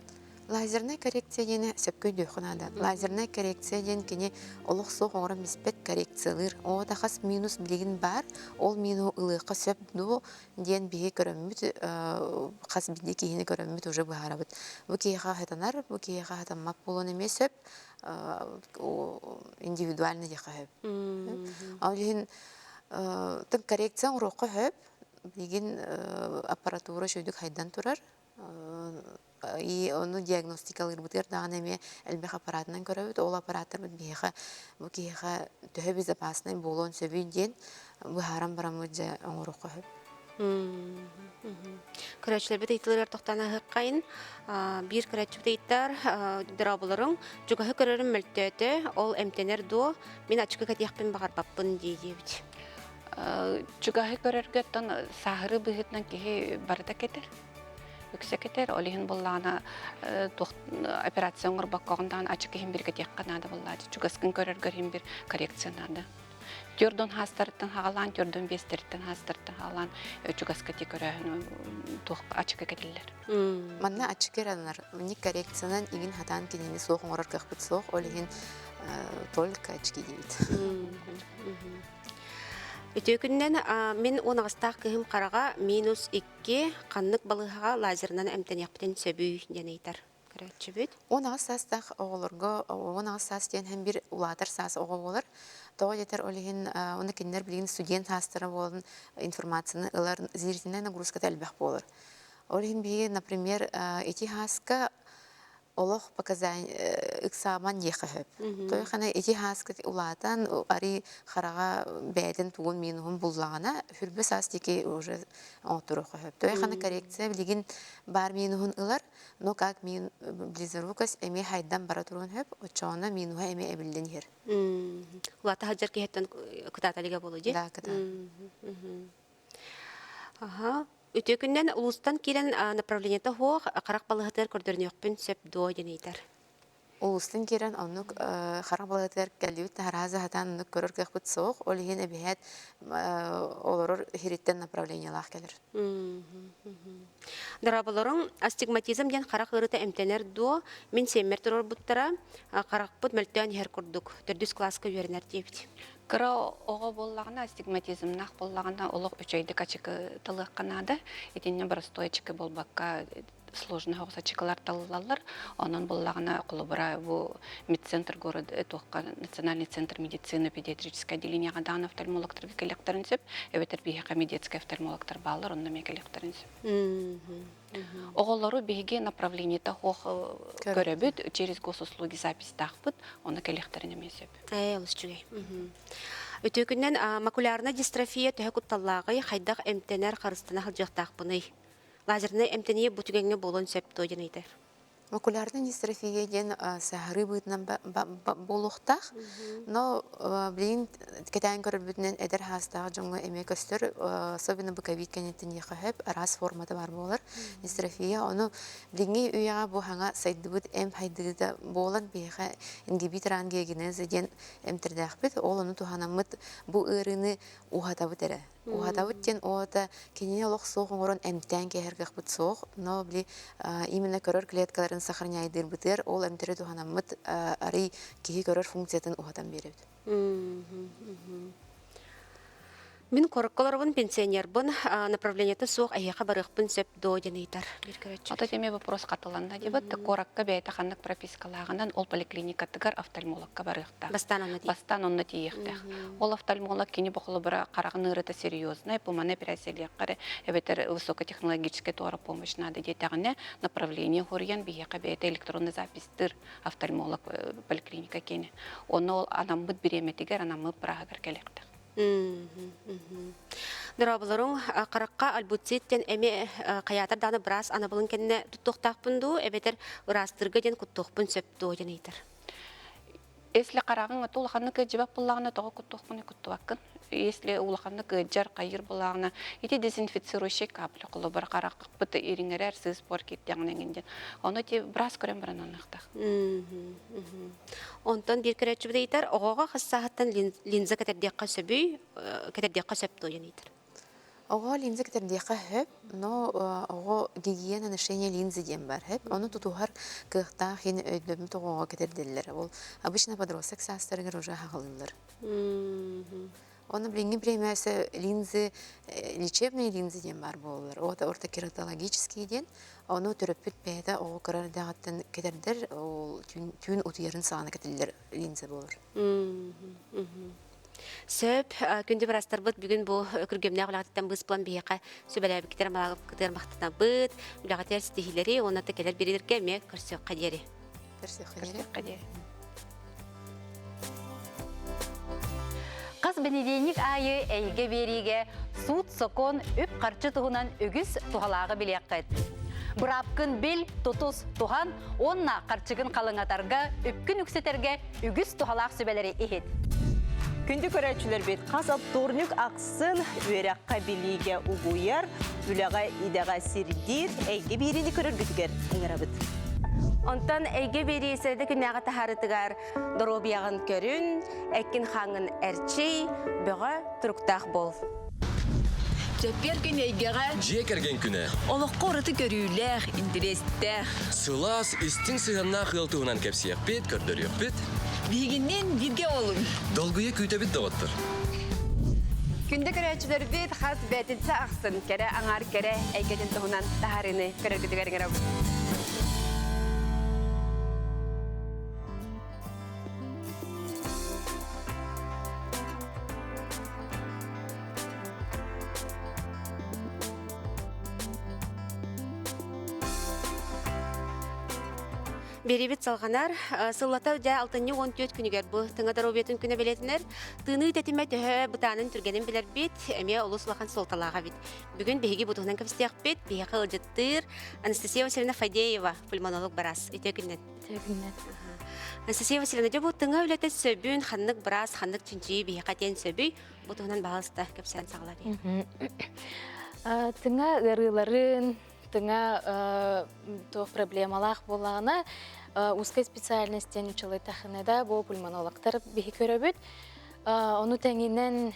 Лазерная коррекция диэни сөпкө өйдүөххэ наада. Лазерная коррекция диэн кини олох суох оҥорон биспэт коррекциялыыр. Оҕото хас минус билигин баар, ол минуһу ылыахха сөп дуо диэн биһи көрөммүт, хас биирдии киһини көрөммүт уже быһаарабыт. Бу киһиэхэ хатанар, бу киһиэхэ хатаммат буолуон эмиэ сөп, индивидуально диэххэ сөп. Ол иһин коррекция оҥоруохха сөп, билигин аппаратура үчүгдүк хайдан турар. И ону диагностикалыырбытыгар даҕаны эмиэ элбэх аппаратынан көрөбүт. Ол аппараттарбыт биһиэхэ бу киһиэхэ төһө безопасный буолуон сөбүй диэн быһааран бараммыт дьэ оҥоруохха сөп. Көрөөччүлэрбит ыйытыыларыгар тохтоон аһыаххайын. Биир көрөөччүбүт ыйыттар, дорооболоруҥ, чугаһы көрөрүм мөлтөөтө, ол эмтэнэр дуо, мин ачыкы кэтиэхпин баҕарбаппын дии диэбит. Чугаһы көрөргө оттон сааһырыы быһыытынан киһи барыта кэтэр. Үксэ кэтэр, ол иһин буоллаҕына туох операция оҥорбокко даҕаны ачык иһин бир кэтиэххэ наада буоллааччы. Чугаскын көрөргөр иһин бир коррекция наада. Төрдөн хаастарыттан хаҕалаан, төрдөн биэстэриттэн хаастарыттан хаҕалаан чугаска ти көрөөһүн туох ачыкы кэтиллэр. Манна ачыкы ыранар. Манник коррекциянан игин хатаан кинини суох оҥорор кыахпыт суох, ол иһин только очки диибит. Үтүө күнүнэн мин 10 аҕыстаах кыһым хараҕа -2 ханнык балыыһаҕа лазерынан эмтэниэхпитин сөбүй диэн ыйытар көрөөччүбүт. 18 саастаах оҕолорго 18 саас диэн һэн бир улаатар саас оҕо буолар. Тоҕо диэтэр ол иһин уонна кинилэр билигин студент саастара буолан информацияны ылар зрительная нагрузката элбэх буолар. Ол иһин биһиги, например, ити сааска олох показания ыксааман диэххэ сөп. Тойхана ити сааска улаатан ари хараҕа бэйэтин тугун минуһун буллаҕына хүрбэ саас диэки уже оҥотторуохха сөп. Тойхана коррекция билигин бар минуһун ылар, но как мин близорукость эмиэ хайдан бара туруон сөп, оччоҕуна минуһа эмиэ эбиллэн иһэр. Улаата сылдьар киһиттэн кытааталига буолуо дии. Да, кытаат. Аха. Үтүө күнүнэн улуустан киирэн направлениета суох харах балыыһатыгар көрдөрүнүөхпүн сөп дуо диэн ыйытар. Улуустан киирэн оннук харах балыыһатыгар кэллибит таһарааза сатаан оннук көрөр кыахпыт суох. Ол иһин эбиһээт олорор иһириттэн направлениелаах кэлэр. Дорооболоруҥ, астигматизм диэн харах ыарыыта эмтэнэр дуо? Мин сиэммэр туруорбуттара, харахпыт мөлтөөн иһэр курдук. Төрдүс кылааска үөрэнэр диэбит. Кыра оҕо буоллаҕына, астигматизмнаах буоллаҕына, олох үчүгэйдик ачыкы талыахха наада. Итиннэ боростуой ачыкы буолбакка, сложный соҕус ачыкылар талыллаллар. Онон буоллаҕына, холобура, бу медцентр город туохха национальный центр медицины педиатрическое отделениеҕа даҕаны офтальмологтарга кэлиэхтэрин сөп, эбэтэр биһиэхэ медицинскэй офтальмологтар бааллар, онно эмиэ кэлиэхтэрин сөп. Оҕолору биһиги направлениета суох көрөбүт, через госуслуги записьтаахпыт, ону кэлиэхтэрин эмиэ сөп. Ээ, олус үчүгэй. Үтүө күнүнэн макулярнай дистрофия төһө кутталлааҕый, хайдах эмтэнэр, харыстана сылдьыахтаахпыный? Лазернай эмтэнии бу түгэҥҥэ буолуон сөп дуо диэн ыйытар. Макулярнай дистрофия диэн саһарыы быһыытынан буолуохтаах. Но билигин кэтээн көрөрбүтүнэн эдэр саастаах дьоҥҥо эмиэ көстөр, особенно быковик кэнниттэн диэххэ сөп, араас формата баар буолар дистрофия. Ону билиҥҥи үйэҕэ бу саҥа сайдыбыт эмп хайдыыта буолан биһиэхэ ингибитор ангиогенеза диэн эмтэрдээхпит. Ол ону туһанаммыт бу ыарыыны уһатабыт эрэ. Уһатабыт диэн оҕото кинини олох суох оҥорон эмтээн кэһэргэхпит суох, но били именно көрөр клеткаларын сохраняйдыырбытыгар ол эмтэри туһанаммыт арый киһи көрөр функциятын уһатан биэрэбит. Мин куоракка олоробун, пенсионербын, направлениета суох эһиэхэ барыахпын сөп дуо диэн ыйытар биир көрөөччү. Ото теме вопрос хатыланна дебат куоракка бэйэтэ ханнык пропискалааҕынан ол поликлиникатыгар офтальмологка барыахтаах. Бастаан онно тиийиэхтээх. Бастаан онно тиийиэхтээх. Ол офтальмолог кини бохолобура хараҕын ыарыта серьезная, пуманы операциялыахха эбэтэр высокотехнологическая туора помощь надо диэтэҕинэ направление хоруйан биһиэхэ бэйэтэ электронный записьтыр офтальмолог поликлиника киэнэ. Онно ол анаммыт бириэмэтигэр, анаммыт бырааһыгар кэлиэхтээх. Дорооболоруҥ, харахха альбуцит диэн эми хайаатар даҕаны быраас анабылын кэннэ туттуохтаахпын дуу, эбэтэр ыраастыырга диэн куттуохпун сөп дуо диэн ыйытар. Если хараҕыҥ ото улаханнык ыалдьыбат буоллаҕына, тоҕо куттуохпунуй куттубаккын. Если улаханнык ыалдьар, хайыыр буоллаҕына, ити дезинфицирующий капля холобур харахпыт ириҥэрэр сыыс буор киирдэҕинэ эҥин диэн. Ону ити быраас көрөн баран аныахтаах. Онтон биир көрөөччүбүт ыйытар, оҕоҕо хас сааһыттан линза кэтэрдиэххэ сөбүй, кэтэрдиэххэ сөп дуо диэн ыйытар. Оҕо линза кэтэрдиэххэ сөп, но оҕо гигиена ношения линзы диэн баар сөп. Ону тутуһар кыахтаах иһин өйдөммүт оҕоҕо кэтэрдиллэр. Ол обычно подросток саастарыгар уже аҕалыллар. Оны билиҥҥи бириэмэсэ линзы, лечебные линзы диэн баар буолаллар. Ол ортокератологические диэн. Ону төрөппүт бэйэтэ оҕо кыра эрдэҕиттэн кэтэрдэр, ол түүн утуйарын саҕана кэтиллэр линза буолар. Сөп, күндү бырастарбыт бүгүн бу күргүөмнээх үлэҕититтэн быыс булан биһиэхэ сүбэлээбиккитэр малаабыккытыгар махтанабыт. Үлэҕитигэр ситиһиилэри уонна да кэлэр бириилэргэ эмиэ көрсүөххэ диэри. Көрсүөххэ диэри. Хас бэнидиэнньик аайы эйгэ биэриигэ суут-сокуон, үп-харчы туһунан үгүс туһалааҕы билиэххит. Быраапкын бил, тутус, туһан уонна харчыгын халыҥатарга, үпкүн үксэтэргэ үгүс туһалаах сүбэлэри иһит. Күндү көрөөччүлэрбит, хас вторник ахсын үөрэххэ билиигэ угуйар, үлэҕэ идэҕэ сирдиир эйгэ биэриини көрөргүтүгэр ыҥырабыт. Онтон эйгэ биэрии сэрэдэ күннээҕи таһаарытыгар доруобуйаҕын көрүн, эккин-хааҥҥын эрчий, бөҕө туруктаах буол. Чэппиэр күн эйгэҕэ Дьиэ кэргэн күнэ. Олоххо ураты көрүүлээх, интэриэстээх. Сылаас, истиҥ сыһыаннаах ыал туһунан кэпсиэхпит, көрдөрүөхпүт. Биһигинниин бииргэ олуҥ. Долгуйа күүтэбит доҕоттор. Күндү көрөөччүлэрбит хас бээтинсэ ахсын кэрэ аҥаар кэрэ эйгэтин туһунан таһаарыыны көрөргүтүгэр ыҥырабыт. Биэрибит салҕанар. Сыллата дьэ алтынньы 14 күнүгэр бу тыҥа доруобуйатын күнэ бэлиэтэнэр. Тыыныы тэтимэ төһө бытаанын түргэнин билэрбит эмиэ олус улахан суолталаах эбит. Бүгүн биһиги бу туһунан кэпсэтиэхпит. Биһиэхэ ыалдьыттыыр Анастасия Васильевна Фадеева, пульмонолог быраас. Үтүө күнүнэн. Үтүө күнүнэн. Анастасия Васильевна, дьэ бу тыҥа үлэтэ сөбүн, ханнык быраас, ханнык чинчийии биһиэхэ диэн сөбүй? Бу туһунан баһаалыста кэпсээн саҕалаа Тыҥа ыарыыларын, тыҥа туох проблемалаах буоллаҕына, узкой специальность диэн училытахына да бу пульмонологтар биһи көрөбүт. Ону тэҥинэн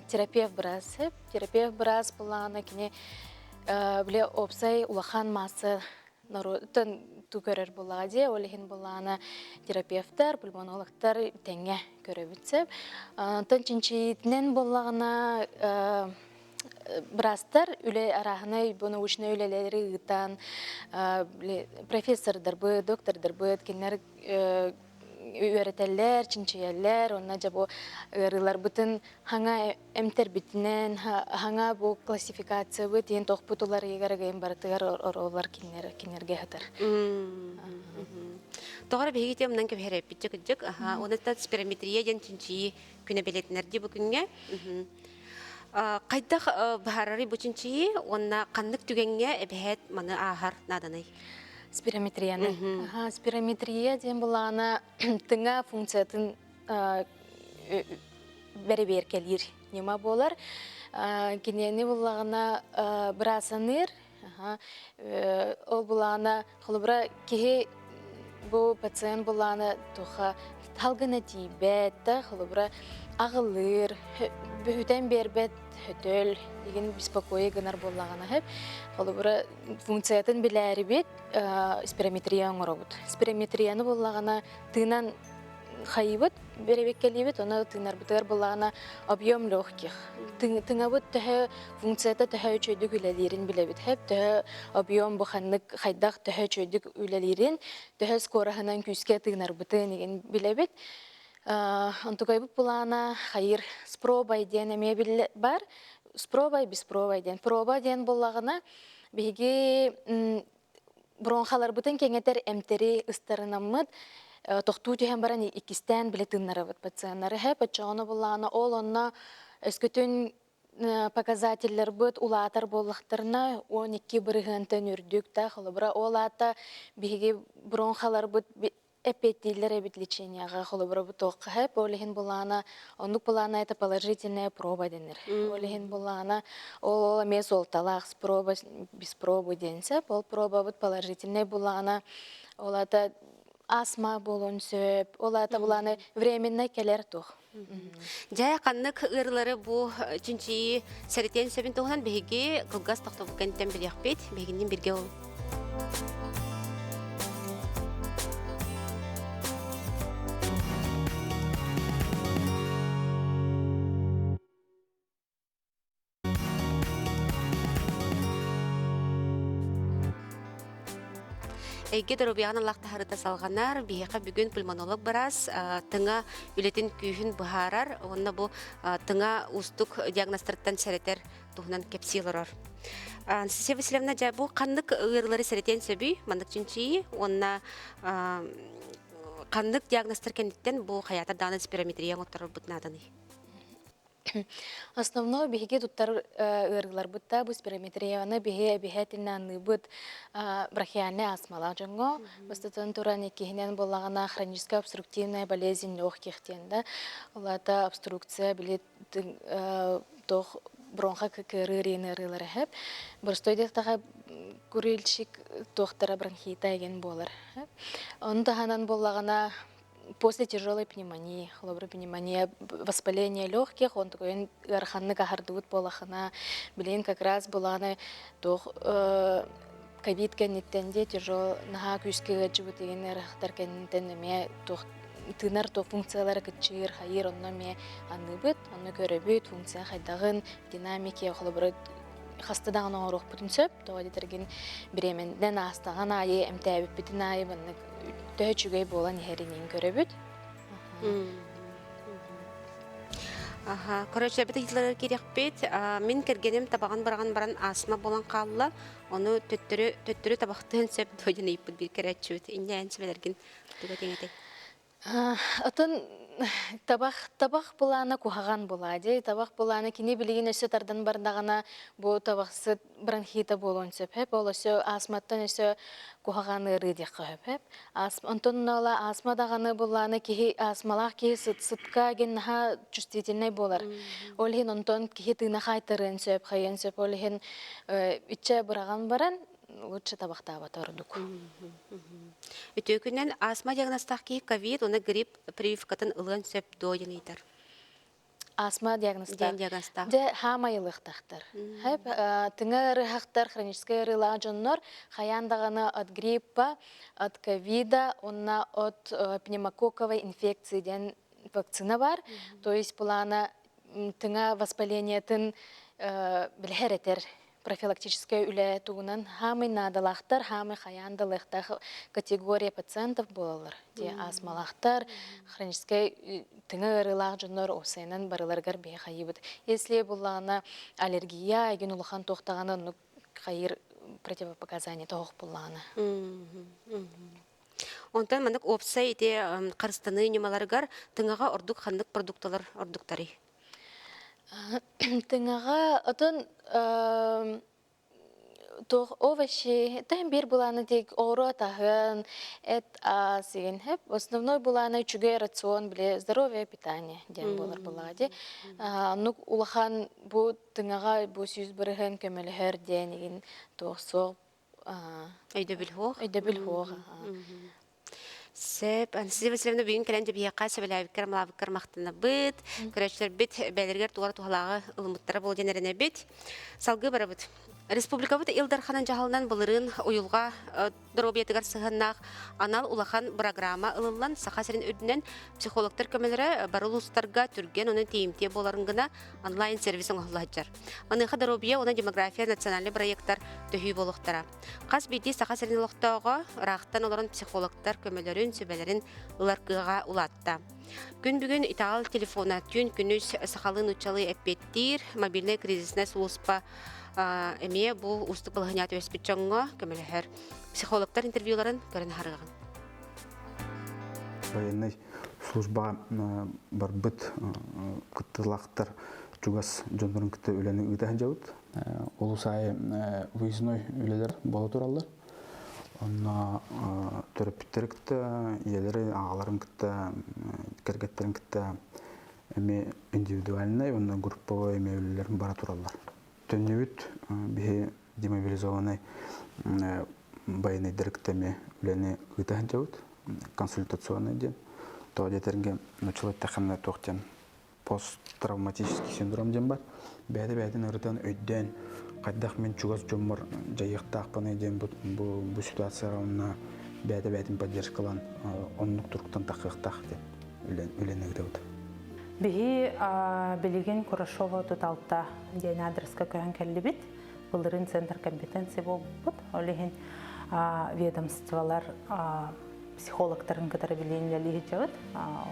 терапевт быраас, терапевт быраас буоллаҕына кини бile опсай улахан маасса норуоттан ту көрөр буоллаҕа дии, ол иһин буоллаҕына терапевтар, пульмонологтар тэҥҥэ көрөбүт сөп. Онтон чинчийиитинэн буоллаҕына быраастар үлэ арааһынай бу научнай үлэлэри ыытан профессордарбыт, доктордарбыт кинилэр үөрэтэллэр, чинчийэллэр уонна дьэ бу ыарыыларбытын хаҥа эмтэрбитинэн хаҥа бу классификациябыт иһин тохпут уларыйыгар ыгайын барытыгар оруоллар кинилэр кинилэргэ сытар. Тоҕо эрэ биһиги теманан кэбиһэрэппит кырдьык. Уонна спирометрия диэн чинчийии күнэ бэлиэтэнэр дии бу күҥҥэ. Хайдах быһаарарый бу чинчийии уонна ханнык түгэҥҥэ эбэһээт маны ааһар нааданый? Спирометрияны. Спирометрия диэн былаана тыҥа функциятын бэрэбиэркэлиир ньыма буолар. Киниэни буллаҕына быраасаныыр. Ол булаана холобура киһи бу пациент буллаана туха салгына тиийбэт да холобура аҕылыыр, бөһүтэн биэрбэт хөтөл игин беспокойы гынар буоллаҕына сөп. Холобура функциятын билээрибит спирометрия оҥоробут. Спирометрияны буллаҕына тыынан хайыбыт, бэрэбиэккэлиибит, ону тыынарбытыгар буллаҕына объем легких. Тыҥабыт төһө функцията төһө үчүгэйдик үлэлиирин билэбит. Хэп төһө объем бу ханнык хайдах төһө үчүгэйдик үлэлиирин, төһө скороһынан күүскэ тыынарбытын игин билэбит. Онтукайбыт былаана хайыр спробай диэн эмиэ бар. Спробай, беспробай диэн. Проба диэн буллаҕына биһиги бронхаларбытын кэҥэтэр эмтэри ыстарынаммыт тохтуу түһэн баран иккистээн билэ тыыннарабыт пациеннары һэ оччоҕуна буллаҕына ол онно өскөтүн Показателлэрбит улаатар буоллахтарына 12 бырыһыантан үрдүк да холобура ол аата биһиги бронхаларбыт эппиэттииллэр эбит лечениеҕа холобура бу туохха хэп ол иһин булаана оннук булаана это положительная проба дэнэр ол иһин булаана ол ол эмиэ суолталаах проба без пробы диэн сөп ол пробабыт положительный булаана ол аата астма буолуон сөп ол аата булааны временный кэлэр туох. Дьэ, ханнык ыарыылары бу чинчийии сэрэтиэн сөбүн туһунан биһиги кылгас тохтобул кэнниттэн билиэхпит. Биһигинниин бииргэ ол. Эйгэ доруобуйаҕын аллах таһарыта салҕанар. Биһиэхэ бүгүн пульмонолог быраас тыҥа үлэтин күүһүн быһаарар уонна бу тыҥа уустук диагнозтарыттан сэрэтэр туһунан кэпсии олорор. Анастасия Васильевна, дьэ бу ханнык ыарыылары сэрэтиэн сөбүй? Маннык чинчийии уонна ханнык диагнозтар кэнниттэн бу хайаатар даҕаны спирометрия оҥотторорбут нааданый? Основной биһиги туттар ыарыыларбыт да бу спирометрияны биһи эбиһэтинэ анныыбыт бронхиальнай астмалаах дьоҥҥо бастатан туран иккиһинэн буоллаҕына хроническая обструктивная болезнь легких диэн да ол аата обструкция били туох бронха кыарыыр иин ыарыылара хэп боростой диэтэхэ курильщик туохтара бронхита эгин буолар ону таһынан буоллаҕына после тяжелой пневмонии, холобура пневмония, воспаление легких, он такой ыараханнык аһардыбыт буолахына, билин как раз булааны туох ковид кэнниттэн дии тяжел наһаа күүскэ ыалдьыбыт деген ыарахаттар кэнниттэн эмиэ туох тыынар туох функциялара кыччыыр, хайыыр онно эмиэ аныыбыт, онно көрөбүт функция хайдаҕын, динамики холобура хаста даҕаны оҥоруохпутун сөп, тоҕо диэтэргин бириэмэнэн аастаҕын аайы эмтээбиппитин аайы маннык төһө үчүгэй буолан иһэрин көрөбүт. Аха, короче, бит ыйытыларга киириэхпит. Мин кэргэним табаҕын быраҕан баран астма буолан хаалла. Ону төттөрү төттөрү табахтыан сөп дуо диэн ыйыппыт биир кэрээччибит. Инньэ эн сүбэлэргин туга диэҥ этэй? Атын табах табах былаана куһаҕан булаа дии. Табах былаана кини билигин өссө тардан бардаҕына бу табахсыт бронхита буолуон сөп һэп. Ол өссө астматтан өссө куһаҕан ыарыы диэххэ сөп һэп. Онтон ыла астма даҕаны буллаана киһи астмалаах киһи сыт сытка гин наһаа чувствительнай буолар. Ол иһин онтон киһи тыына хаайтарыан сөп, хайыан сөп. Ол иһин иччэ быраҕан баран лучше табахтаабата ордук. Үтүө күнүнэн астма диагнозтаах киһи ковид уонна грипп прививкатын ылыан сөп дуо диэн ыйытар. Астма диагнозтаах. диагнозтаах. Дьэ, хаамай ылыахтаахтар. Хэп, тыҥа ыарыһахтар, хроническай ыарыылаах дьоннор хайаан даҕаны от гриппа, от ковида уонна от пневмококковой инфекции диэн вакцина бар. То есть плана тыҥа воспалениетын билэһэр этэр профилактическай үлэ тугунан хаамый наадалаахтар, хаамый хайаан да ылыахтаах категория пациентов буолаллар. Те астмалаахтар, хроническай тыҥа ыарыылаах дьоннор уопсайынан барыларыгар биһи хайыыбыт. Если буллаҕына аллергия, эгин улахан туохтаҕына оннук хайыыр противопоказание тоһох буллаҕына. Онтон маннык уопсай ити харыстаныы ньымаларыгар тыҥаҕа ордук ханнык продукталар ордуктарый? Тыҥаҕа отон туох овощи тэһин биир былааны тик оҕуруот аһын, эт ас игин хэп. Основной былаана үчүгэй рацион били здоровое питание диэн буолар буоллаҕа дии. Оннук улахан бу тыҥаҕа бу 100% көмөлөһөр диэн игин туох суох. Өйдөбүл суох. Өйдөбүл суох. Сөп. Анастасия Васильевна бүгүн кэлэн дьэбиһиэххэ сөбүлээбиккэр, малаабыккар махтанабыт. Көрөөччүлэрбит бэйэлэригэр тугара туһалааҕы ылыммыттара буолуо диэн эрэнэбит. Салгыы барабыт. Республикабыт Ил Дарханын дьаһалынан былырыын уйулҕа доруобуйатыгар сыһыаннаах анал улахан бырагыраама ылыллан, Саха сирин үрдүнэн психологтар көмөлөрө бары улуустарга түргэн уонна тиийимтиэ буоларын гына онлайн-сервис оҥоһулла сылдьар. Маныаха доруобуйа уонна демография национальнай бырайыактар төһүү буолуохтара. Хас биирдии Саха сирин олохтооҕо ыраахтан олорон психологтар көмөлөрүн, сүбэлэрин ылар кыаҕа улаатта. Күн бүгүн итэҕэл телефона түүн күнүс сахалыы нууччалыы эппиэттиир мобильнай кризиснай сулууспа эмиэ бу уустук балаһыанньаҕа түбэспит дьоҥҥо көмөлөһөр. Психологтар интервьюларын көрөн аһарыаҕыҥ. Военнай службаҕа барбыт кыттыылаахтар. чугас дьоннорун кытта үлэни ыыта сылдьабыт. Улус аайы выездной үлэлэр буола тураллар. Онно төрөппүттэри кытта, ийэлэри, аҕаларын кытта, кэргэттэрин кытта эмиэ индивидуальнай уонна групповой эмиэ үлэлэр бара тураллар. Төннүбүт биһи демобилизованнай байыаннайдары кытта эмиэ үлэни ыыта сылдьабыт. Консультационный диэн. Тоҕо диэтэргэ нууччалыы эттэххинэ туох диэн посттравматический синдром диэн бар. Бэйэтэ бэйэтин ырытан өйдөөн хайдах мин чугас дьоммор дьайыахтаахпыный диэн бу, бу, бу ситуацияҕа уонна бэйэтэ бэйэтин поддержкалаан оннук туруктан таххыахтаах диэн үлэн, үлэни ыытабыт. Биһи билигин Курашова 36 диэн адреска көһөн кэллибит. Былырыын центр компетенции буолбуппут. Ол иһин ведомстволар психологтарын кытары билиэн үлэлии сылдьабыт.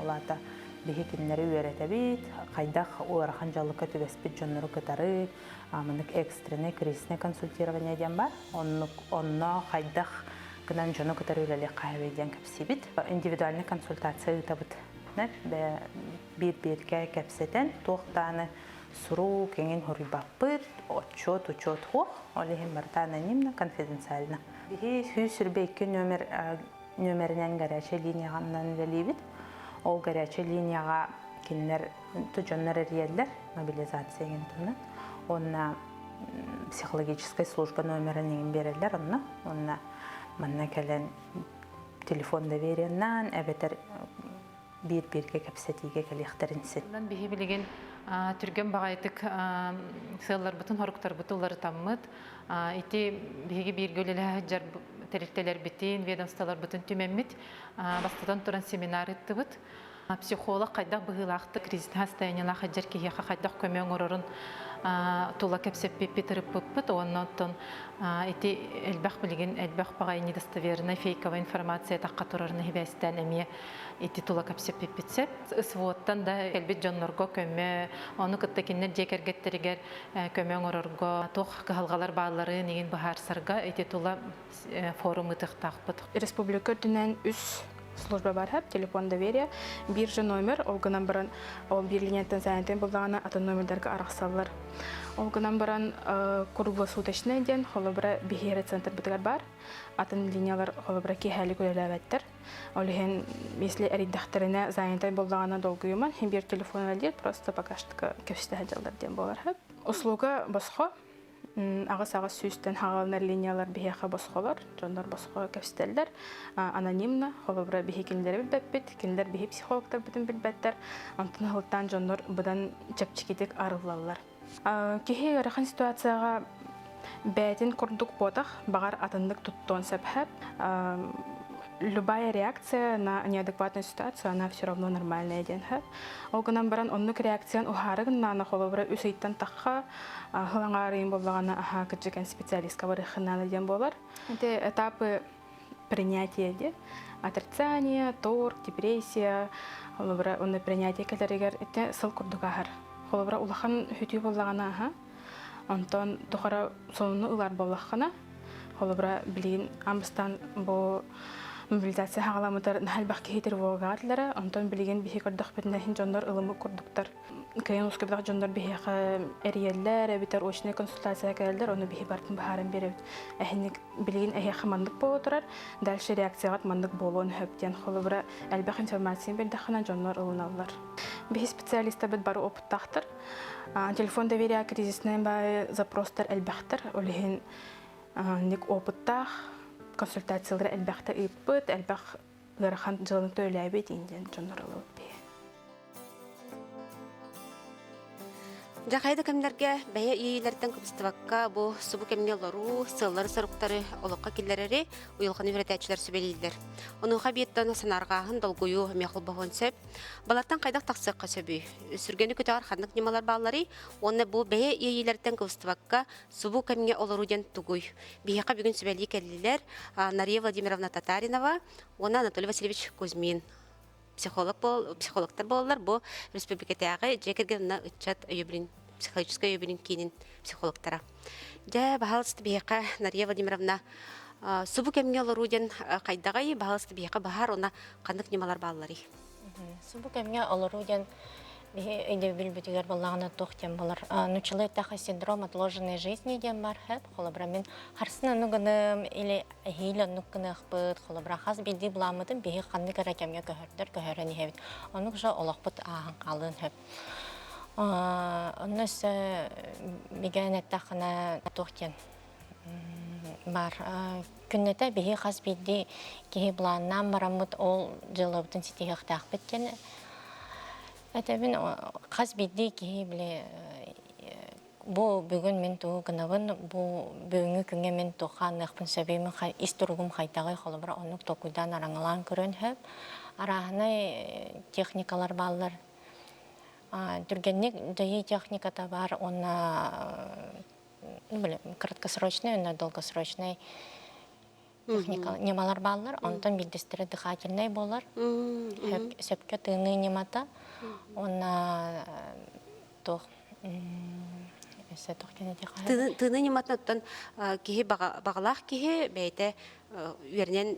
Ол аата биһи кинилэри үөрэтэбит, хайдах ыарахан дьаллыкка түбэспит дьоннору кытары маннык экстренное кризисное консультирование диэн бар. Оннук онно хайдах гынан дьону кытары үлэлиэххэ сөбүй диэн кэпсиибит. Индивидуальный консультация ыытабыт. Биир-бииргэ кэпсэтэн, туох дааны сурук эҥин хоруйбаппыт, отчуот учуот суох, ол иһин барыта анонимно, конфиденциально. Биһи 122 номер нүөмэринэн горячая линияҕанан үлэлиибит. Ол горячая линияҕа кинилэр дьоннор эрийэллэр мобилизация эҥин туһунан. Уонна психологическай служба номерын эҥин биэрэллэр онно. Уонна манна кэлэн телефон довериеннаан эбэтэр биир-бииргэ кэпсэтиигэ кэлиэхтэрин син. Биһи билигин түргэн баҕайытык сыалларбытын, хоруктарбытын уларытаммыт. Ити биһиги бииргэ үлэлэһэ сылдьар тэрилтэлэрбитин, ведомстволарбытын түмэммит. Бастатан туран семинар ыыттыбыт. Психолог хайдах быһыылаахтык кризисное состояниелаах сылдьар киһиэхэ хайдах көмө оҥорорун тула кэпсэппиппит, ырыппыппыт. Уонна оттон ити элбэх билигин элбэх баҕайы недостоверная фейковая информация тахха турарын иһибээстээн эмиэ ити тула кэпсэппиппит сөп. СВО-ттан да кэлбит дьоннорго көмө, ону кытта кинилэр дьиэ кэргэттэригэр көмө оҥорорго туох кыһалҕалар баалларын игин быһаарсарга ити тула форум ыытыахтаахпыт. Республика үрдүнэн үс служба бар хап, телефон доверия, биржа номер, ол гынан баран ол биир линияттан занятый булдаҕына атын номердарга арахсаллар. Ол гынан баран круглосуточный диэн холобура биһиэрэ центрбытыгар бар. Атын линиялар холобура киэһэлик үлэлээбэттэр. Ол иһин, если эрийдэхтэринэ занятай буоллаҕына долгуйуман, иһин биир телефон үлэлиир, просто пока что кэпсэтэ сылдьаллар диэн буолар. Услуга босхо, аҕыс-аҕыс сүүстэн хаҕаланар линиялар биһиэхэ босхолор, дьоннор босхо кэпсэтэллэр. Анонимно, холобура биһи кинилэри билбэппит, кинилэр биһи психологтарбытын билбэттэр. Онтон сылтаан дьоннор быдан чэпчэкитик арыллаллар. Киһи ыарахан ситуацияҕа бэйэтин курдук буотах, баҕар атыннык туттуон сөп Любая реакция на неадекватную ситуацию, она все равно нормальная диэн сөп. Ол гынан баран оннук реакциян уһаары гыннаана холобура үс ыйтан тахха хылаҥаарыйын буоллаҕына аһаа кырдьык специалистка барыаххынаана диэн буолар. Ити этапы принятие диye. Отрицание, торг, депрессия, холобура онно принятие кэлэригэр ити сыл курдук аһар. Холобура улахан хүтүү буоллаҕына аха. Онтон тухара сонуну ылар буоллаххына, холобура билигин амбыстан бу мобилизация хаҕаламмытар наһаа элбэх киһи тревогаҕа этилэрэ. Онтон билигин биһи көрдөхпүтүнэ иһин дьоннор ылымык курдуктар. Кыайан ускайбатах дьоннор биһиэхэ эрийэллэр, эбэтэр очнай консультация кэлэллэр, ону биһи барытын быһааран биэрэбит. Эһинник билигин эһиэхэ маннык буола турар, дальше реакцияҕыт маннык буолуон сөп диэн холобура элбэх информацияны биэрдэххинэ дьоннор ылыналлар. Биһи специалистарбыт бары опыттаахтар. Телефон доверия кризисный баайы запростар элбэхтэр. Ол иһин ник опыттаах консультациялары элбэхтэ ыыппыт, элбэх ыарахан дьыаланы төлөөбүт диэн дьоннор ылыбыт биһи. Дьэ, хайа да кэмнэргэ бэйэ иэйиилэртэн кыбыстыбакка бу субу кэмҥэ олоруу, сыаллары-соруктары олоххо киллэрэри уйулҕаны үөрэтээччилэр сүбэлииллэр. Онуоха бииртэн санаарҕааһын, долгуйуу эмиэ холбоһуон сөп. Балартан хайдах тахсыахха сөбүй? Сүргэни көтөҕөр ханнык ньымалар баалларый? Уонна бу бэйэ иэйиилэртэн кыбыстыбакка субу кэмҥэ олоруу диэн тугуй? Биһиэхэ бүгүн сүбэлии кэллилэр Нария Владимировна Татаринова уонна Анатолий Васильевич Кузьмин. Психолог бол, психологтар буолаллар бу республикатааҕы дьиэ кэргэн ыччат өйөбүлүн психологическай өйөбүлүн киинин психологтара. Дьэ, баһаалыста биһиэхэ Нария Владимировна субу кэмҥэ олоруу диэн хайдаҕай, баһаалыста биһиэхэ баһаар уонна ханнык ньымалар баалларый? Субу кэмҥэ олоруу диэн Биһи өйдөбүлбүтүгэр буоллаҕына туох диэн буолар. Нуччалыы эттэххэ синдром отложенной жизни диэн бар хэп. Холобура мин харсын ону гыным или эһиил оннук гыныахпыт. Холобура хас биирдии былааммытын биһи ханнык эрэ кэмҥэ көһөрдөр көһөрөн иһэбит. Оннук же олохпут ааһан хаалыан сөп. Онно өссө бигээн эттэххинэ туох диэн бар күннэтэ биһи хас биирдии киһи былааннаан бараммыт ол дьыалабытын ситиһиэхтээхпит диэн этэбин. Хас биирдии киһи били бу бүгүн мин тугу гынабын, бу бүгүҥҥү күҥҥэ мин туохха аныахпын сөбүй, мин ис туругум хайдаҕый, холобура оннук толкуйдаан араҥалаан көрөн сөп. Арааһынай техникалар бааллар. Түргэнник дьайыы техниката баар уонна краткосрочный уонна долгосрочный техника ньымалар бааллар. Онтон биирдэстэрэ дыхательнай буолар. Сөпкө тыыныы ньымата. Уонна туох өссө туох диэн этиэххэ Тыыныы ньыматын оттон киһи баҕалаах киһи бэйэтэ үөрэнэн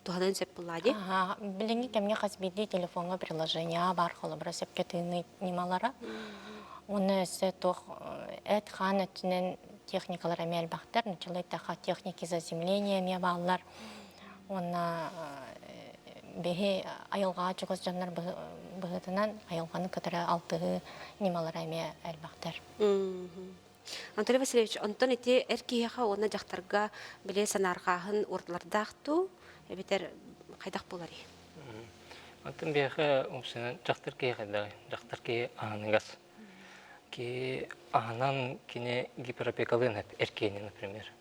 туһаныан сөп буоллаа дии. Билиҥҥи кэмҥэ хас биирдии телефоҥҥа приложение баар холобура сөпкө тыыныы ньымалара. Уонна өссө туох эт-хаан өттүнэн техникалар эмиэ элбэхтэр. Нуччалыы эттэххэ техники заземления эмиэ бааллар. Уонна биһи айылҕаҕа чугас дьоннор быһыытынан айылҕаны кытары алтыһыы ньымалара эмиэ элбэхтэр. Анатолий Васильевич, онтон ити эр киһиэхэ уонна дьахтарга били санаарҕааһын уратылардаах дуу, эбэтэр хайдах буоларый? Онтон биһиэхэ умсунан дьахтар киһи хайдаҕый? Дьахтар киһи аһыныгас. Киһи аһынан кини гиперопекалыан эр киһини, например.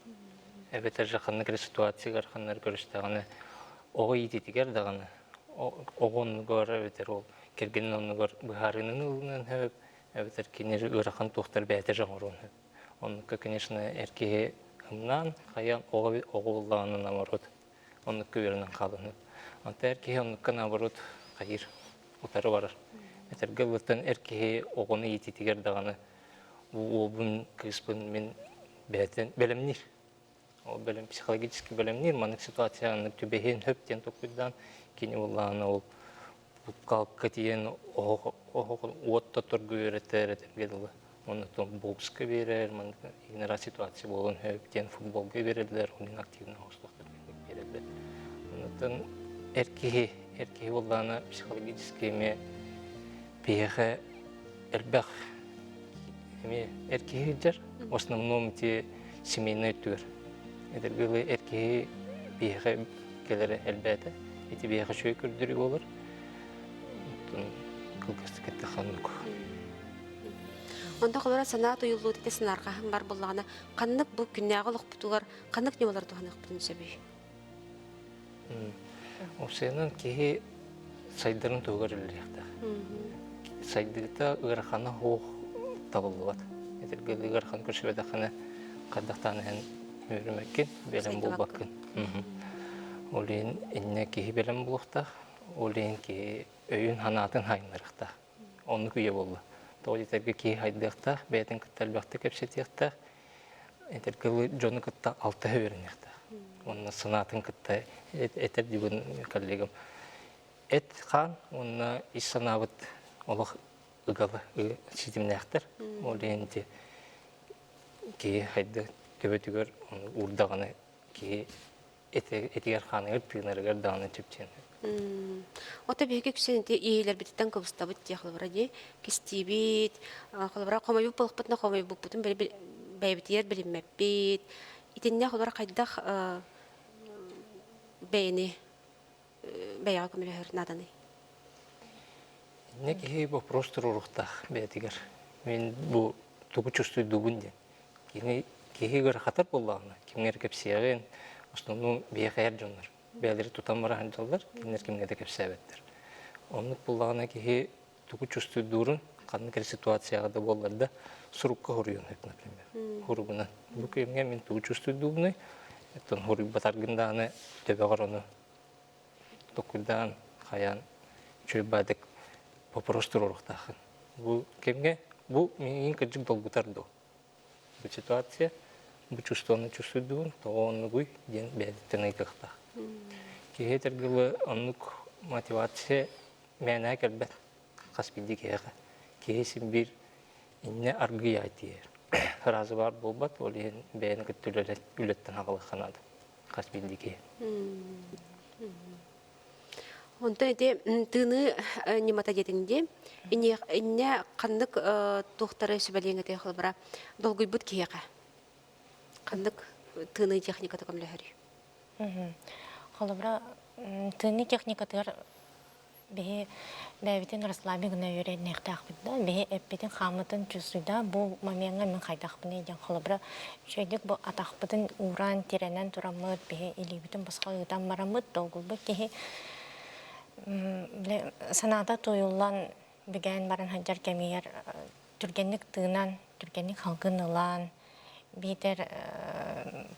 Эбэтэр же ханнык эрэ ситуациягар ханна эрэ көрүстэҕинэ оҕо иитиитигэр даҕаны оҕо оннугар эбэтэр ол кэргэнин оннугар быһаарыыны ылыныан сөп, эбэтэр кини ыарахан туохтар бэйэтэ же оҥоруон сөп. Оннукка, конечно, эр киһи ымнаан, хайаан оҕо оҕо буоллаҕына наоборот оннукка үөрэнэн хаалан. Онтон эр киһи оннукка наоборот хайыыр, утары барар. Этэргэ ылыттан эр киһи оҕону иитиитигэр даҕаны бу уолбун, кыыспын мин бэйэтин бэлэмниир. Ол бэлэм психологически бэлэмниир, маннык ситуацияны түбэһиэн сөп диэн толкуйдаан кини буоллаҕына ол калка тиийэн оһох уот тоторго үөрэтэр этэргэ дылы. Оннуттан бокска биэрэр, маннык игнора ситуация буолуон сөп диэн футболга биэрэллэр, оннун активно оҥостуохтар биэрэллэр. Оннуттан эр киһи, эр киһи буоллаҕына психологически эмиэ биһиэхэ элбэх эмиэ эр киһи сылдьар. В основном ити семейный өттүгэр. Эдэргэ дылы эр киһи биһиэхэ кэлэрэ элбээтэ. Ити биһиэхэ үчүгэй көрдөрүү буолар. Оттон кылгастык эттэххэ оннук. Онто холоро санаа туйуллуут ити санаарҕаһын бар буоллаҕына, ханнык бу күннээҕи олохпутугар ханнык ньымалары туһаныахпытын сөбүй? Уопсайынан киһи сайдарын туһугар үлэлиэхтээх. Сайдыыта ыарахана суох табыллыбат. Этэргэ ыарахан көрсүбэтэххинэ хайдахтаан иһэн үөрэмэккин, бэлэм буолбаккын. Ол иһин иннэ киһи бэлэм буолуохтаах, ол иһин киһи өйүн-санаатын хайыннарыахтаах. Оннук үйэ буолла. Тоҕо диэтэргэ киһи хайдыахтаах, бэйэтин кытта элбэхтик кэпсэтиэхтээх, этэргэ дьону кытта алтыһа үөрэниэхтээх. Уонна санаатын кытта этэр диибин коллегам. Эт-хаан уонна ис санаабыт олох ыгалы ситимнээхтэр. Ол иһин ити киһи хайда төбөтүгэр уурдаҕына киһи этигэр-хааныгар тыынарыгар даҕаны чэпчээн. Ото биһиги үксүн ити иэйилэрбититтэн кыбыстабыт дии холобура дии кистиибит холобура хомойбут буолбутна хомойбуппутун бэйэбитигэр билиммэппит итиннэ холобура хайдах бэйэни бэйэҕэ көмөлөһөр нааданый? Иннэ киһи вопрос туруоруохтаах бэйэтигэр. Мин бу тугу чувствуйдуубун диэн. Кини киһи ыарахатар буоллаҕына, кимҥэ эрэ кэпсиэҕин, основном биһиэхэ эр дьоннор бэйэлэри тутан бара сылдьаллар, кинилэр кимҥэ да кэпсээбэттэр. Оннук буоллаҕына киһи тугу чувствуйдуурун, ханнык эрэ ситуацияҕа да буоллар да, сурукка хоруйуон сөп, например. Хоругунан. Бу кэмҥэ мин тугу чувствуйдуубунуй, оттон хоруйбатаргын даҕаны төбөҕөр ону толкуйдаан, хайаан үчүгэй баадык вопрос туруоруохтааххын. Бу кэмҥэ бу миигин кырдьык долгутар дуо? Бу ситуация, бу чувствоны чувствуйдугун, тоҕо оннугуй диэн бэйэтиттэн ыйытыахтаах. Киһи этэргэ дылы оннук мотивация мээнэ кэлбэт хас биирдии киһиэхэ. Киһи син биир иннэ аргыйа тиийэр. Сразу баар буолбат, ол иһин бэйэни кытта үлэттэн аҕалыахха наада. Хас биирдии киһи. Онтон ити тыыныы ньымата диэтиҥ дии. Инньэ ханнык туохтары сүбэлиэҥ этэй холобура долгуйбут киһиэхэ? Ханнык тыыныы техниката көмөлөһөрүй? Холобура, тыыныы техникатыгар биһи бэйэбитин расслабить гына үөрэниэхтээхпит да биһи эппитин хааммытын чувствуйда бу момеҥҥа мин хайдахпыный диэн холобура үчүгэйдик бу атахпытын ууран тирэнэн тураммыт биһи илиибитин босхо ыытан бараммыт долгуйбут киһи санаата тууйуллан бигээн баран сылдьар кэмигэр түргэнник тыынан түргэнник халгын ылан биитэр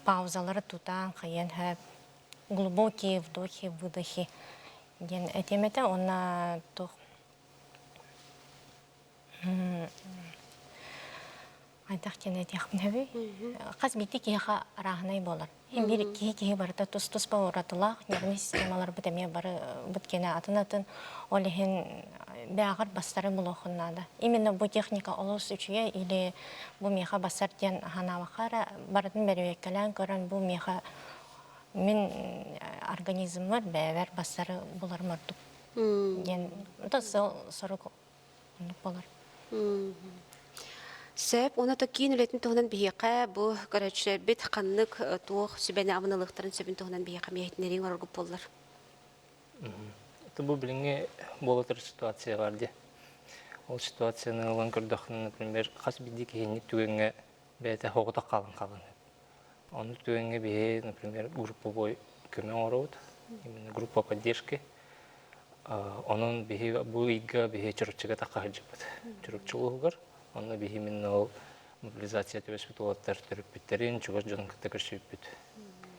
паузалары тутан хайыан сөп глубокие вдохи выдохи диэн этиэм этэ уонна туох хайдах диэн этиэхпин сөбүй хас биирдии киһиэхэ арааһынай буолар биир киһи киһи барыта тус-туспа уратылаах нервнэй системаларбыт эмиэ бары быт киэнэ атын-атын ол иһин бэҕэр бастары булуоххун наада именно бу техника олус үчүгэй или бу миэхэ бассар диэн санаабакка эрэ барытын бэрэбиэркэлээн көрөн бу миэхэ мин организммар бэйэбэр бассары буларым ордук диэн сыл сорук оннук буолар. Сөп, уонна то киин үлэтин туһунан биһиэхэ бу көрөөччүлэрбит ханнык туох сүбэни аманалыахтарын сөбүн туһунан биһиэхэ миэһитиннэрииҥ ороргуп буоллар. Это бу билиҥҥи буола турар ситуация бар дии. Ол ситуацияны ылан көрдөххүнэ, например, хас биирдии киһини түгэҥҥэ бэйэтэ оҕото хаалан хаалан Ону түгэҥҥэ биһи, например, групповой көмө оҥоробут, именно группа поддержки. Онон биһи бу ыйга биһи Чурапчыга тахха сылдьыбыт. Чурапчы улууһугар. Онно биһи именно ол мобилизация түбэспит уолаттар төрөппүттэрин, чугас дьонун кытта көрсүбүппүт.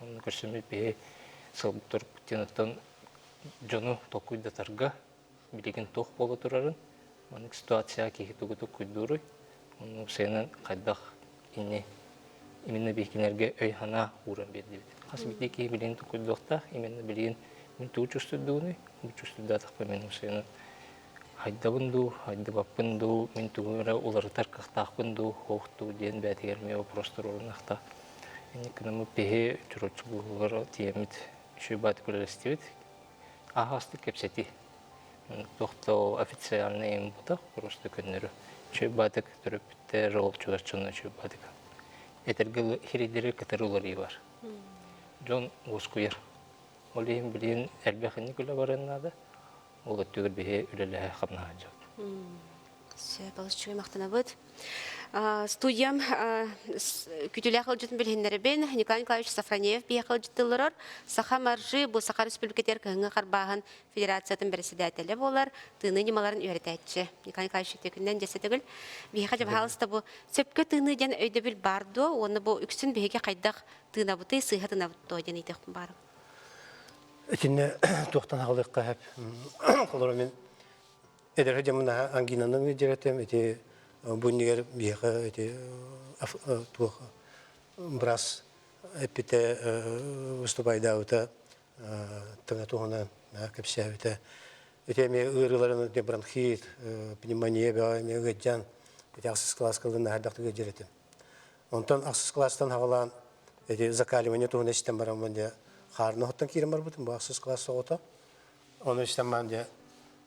Онно көрсүммүт биһи сылбыт турукпут диэн оттон дьону толкуйдатарга билигин туох буола турарын, маннык ситуацияҕа киһи тугу толкуйдууруй, онно уопсайынан хайдах ини именно биһикинэргэ өй-санаа ууран биэрдибит. Хас биирдии киһи билигин толкуйдуохтаах, именно билигин мин тугу чувствуйдуунуй, бу чувствуйдаатахпына мин уопсайынан хайдабын дуу, хайдыбаппын дуу, мин тугу эрэ уларытар кыахтаахпын дуу, суох дуу диэн бэйэтигэр эмиэ вопрос туруорунахта. Инник гынаммыт биһи чуроччу булугар тиийэммит үчүгэй баатык үлэлэстибит. Аһаҕастык кэпсэтии. Туох да ол официальный им бута, просто көннөрү. Үчүгэй баатык төрөппүттэр, ол чугас дьоно үчүгэй баатык. Этэргэ хиридери кытары уларыы бар. Дьон уоскуйар. Ол иһин билигин элбэх инник үлэ барыан наада. Ол өттүгэр биһи үлэлэһэ хамнаһа дьон. Сөп, олус үчүгэй махтанабыт. Студиям күтүлээх ыалдьытын билиһиннэрэбин. Николай Николаевич Сафронеев биһиэхэ ыалдьыттыылларар. Саха маржи бу Саха Республикатыгар кыһыҥҥы харбааһын Федерациятын бэрэссэдээтэлэ буолар, тыыныы ньымаларын үөрэтээччи. Николай Николаевич үтүөкүннэн дьэсэ төгүл. Биһиэхэ дьэ баһаалыста бу сөпкө тыыныы диэн өйдөбүл баар дуо? Уонна бу үксүн биһиги хайдах тыынабытый, сыыһа тыынабыт дуо диэн ыйытыахпын баарым. Итиннэ туохтан аҕалыахха сөп. Холобура мин Эдэр дьоммун ангинанан ыдьыратым ити бу иннигэр биһиэхэ ити туох быраас эппитэ выступайдаабыта тыҥа туһунан кэпсээбитэ. Ити эмиэ ыарыыларын бронхит, пневмония бөҕө эмиэ ыаддьаан ити ахсыс кылааска ылын наһаа ыадьар этим. Онтон ахсыс кылаастан хаҕалаан ити закаливание туһунан истэн бараммын дьэ хаарына оһоттон киирэн барбытым бу ахсыс кылаас оҕото. Ону истэн баран дьэ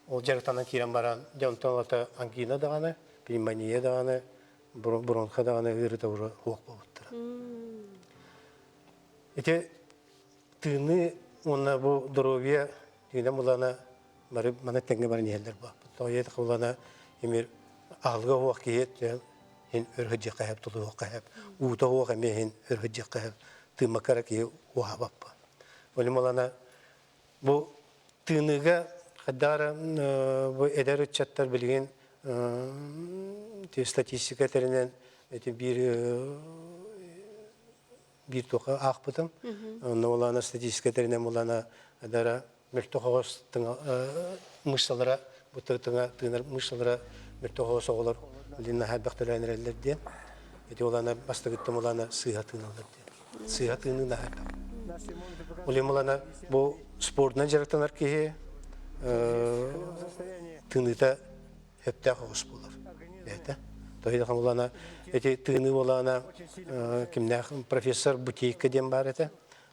ол дьарыктанан киирэн баран дьэ онтон ылата ангина даҕаны, пневмония даҕаны, бронха даҕаны ыарыыта уже суох буолбуттара. Ити тыыныы уонна бу здоровье тыына булана бары маны тэҥҥэ баран иһэллэр бу. Тоҕо булана эмир аһылыга суох киһи хин өр сылдьыахха сөп, тулуһуохха сөп. Уута суох эмиэ хин өр сылдьыахха сөп. Тыыммакка эрэ киһи уһаабаппа. Ол булана Бу тыыныыга хайдах эрэ бу эдэр ыччаттар билигин статистика этэринэн ити биир биир туохха аахпытым. Онно булаана статистика этэринэн булаана дара мөлтөх оҕус мышцалара бу тыҥа тыынар мышцалара мөлтөх оҕус оҕолор билин наһаа элбэх төлөөн эрэллэр диэн. Ити улаана бастакыттан улаана сыыһа тыыналлар диэн. Сыыһа тыыныы наһаа элбэх. Ол иһин бу спордунан дьарыктанар киһи тыыныыта сөптөөх оҕус буолар. Бэйэтэ. Тоһуйдахан булана эти тыыныы булана кимнээх профессор Бутейко диэн баар этэ.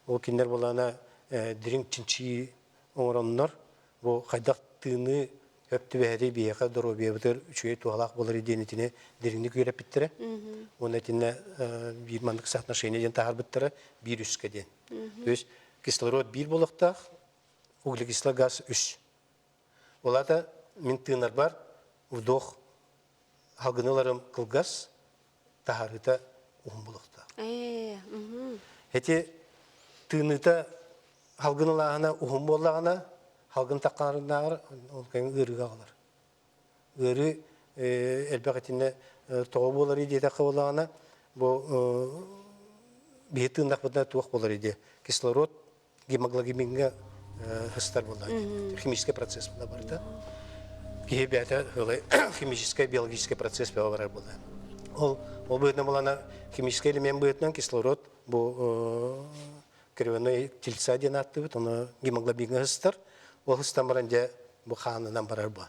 Ол кинилэр булана дириҥ чинчийии оҥороннор бу хайдах тыыныы өп түбэһэри биһиэхэ доруобуйабытыгар үчүгэй туһалаах буолар диэн итини дириҥник үөрэппиттэрэ. Уонна итиннэ биир маннык соотношение диэн таһаарбыттара биир үскэ диэн. То есть кислород биир буолуохтаах, углекислый газ үс. Ол аата мин тыынарбар вдох халгыналарым кылгас, таһаарыыта уһун буолуохтаах. Эти тыыныыта халгыналааһына уһун буоллаҕына, халгын таххарынааҕар ол кэҥ ыарыыга аҕалар. Ыарыы элбэх итиннэ тоҕо буоларый диэтэххэ буоллаҕына, бу биһи тыыннахпытына туох буоларый диэ кислород гемоглобиҥҥа сыстар буолла химический процесс була барыта. Киһи бэйэтэ химический, биологический процесс бөҕө барар буолла. Ол ол быһыытынан булана химический элемент быһыытынан кислород бу кровяной тельца диэн ааттыыбыт, ону гемоглобиҥҥа сыстар. Ол сыстан баран дьэ бу хаанынан барар бу.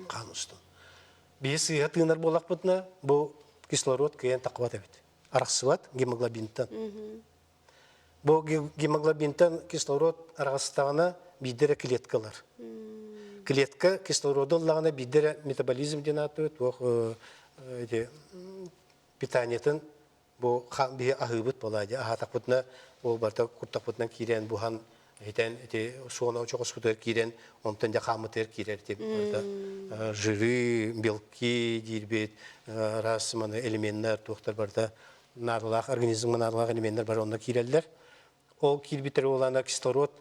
Хаан устун. Биһи сыыһа тыынар буоллахпытына бу кислород кыайан таххыбат эбит. Арахсыбат гемоглобинтан. Бу гемоглобинтан кислород араҕастаҕына биирдэ эрэ клетка ылар. Клетка кислороду ыллаҕына биирдэ эрэ метаболизм диэн ааттыыбыт туох ити питаниетын бу биһи аһыыбыт буолаа дии аһаатахпытына ол барыта куртахпытынан киирэн буһан итэн ити суона очоҕоспутугар киирэн онтон дьэ хааммытыгар киирэр ити барыта жиры белки диирбит араас маны элеменнэр туохтар барыта наадалаах организмҥа наадалаах элеменнэр бары онно киирэллэр. Ол киирбиттэр буоллаҕына кислород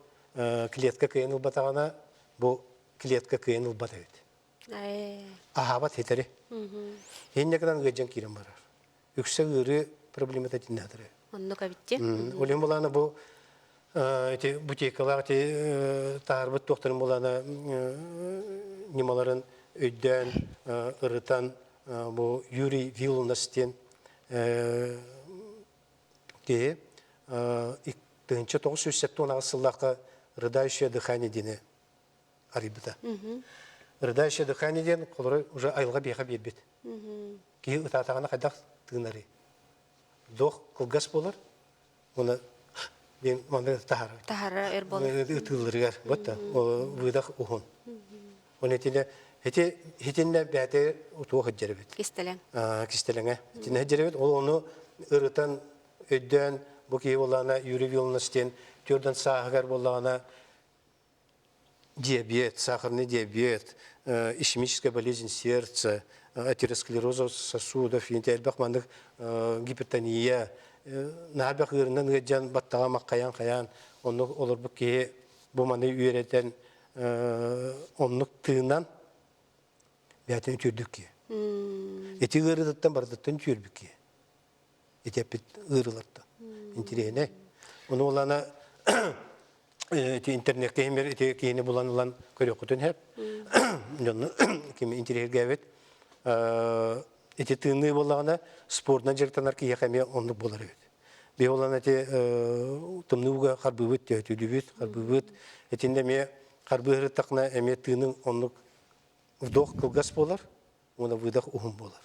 клетка кыайан ылбатаҕына бу клетка кыайан ылбат эбит. Аһаабат хитэри. Инньэ гынан ыалдьан киирэн барар. Үксэ ыарыы проблемата итиннэ сытар. Оннук эбитти. Ол иһин булаана бу ити бутикалаах ити таһаарбыт туохтарын булаана ньымаларын өйдөөн ырытан бу Юрий Вилнас диэн киһи 1978 сыллаахха «Рыдающее дыхание» диэни арыйбыта. «Рыдающее дыхание» диэн холоро уже айылҕа биэхэ биэрбит. Киһи ытаатаҕына хайдах тыынарый? Вдох кылгас буолар, уонна диэн манна таһаарар. Таһаарар өр буолар. Ытыылларыгар, вот выдох уһун. Оны итинэ ити итиннэ бэйэтэ утуо сылдьар эбит. Кистэлэҥ. Кистэлэҥэ. Итиннэ сылдьар эбит. Ол ону ырытан, өйдөөн бу киһи буоллаҕына Юрий Вилнас диэн түөрдэн сааһыгар буоллаҕына диабет, сахарный диабет, ишемическая болезнь сердца, атеросклероза сосудов, элбэх маннык гипертония, наһаа ыарынан ыалдьан баттаҕа маккайан хайаан оннук олорбут киһи бу маны үөрэтэн оннук тыынан бэйэтин үтүөрдүк киһи. Ити ыарыытыттан барытыттан үтүөрбүт киһи. Ити эппит ыарыылартан. Интириэһинэй. Ону улана ити интернетке химер ити киһини булан ылан көрүөххүтүн сөп. Дьонну ким интириэһиргээбит. Ити тыыныы буоллаҕына спордунан дьарыктанар киһиэхэ эмиэ оннук буолар эбит. Биһи олан эти тымныы харбыыбыт, төһөтүүлүүбүт, харбыыбыт. Итиннэ эмиэ харбыыһырыттахына эмиэ тыыныҥ оннук вдох кылгас буолар, уонна выдох уһун буолар.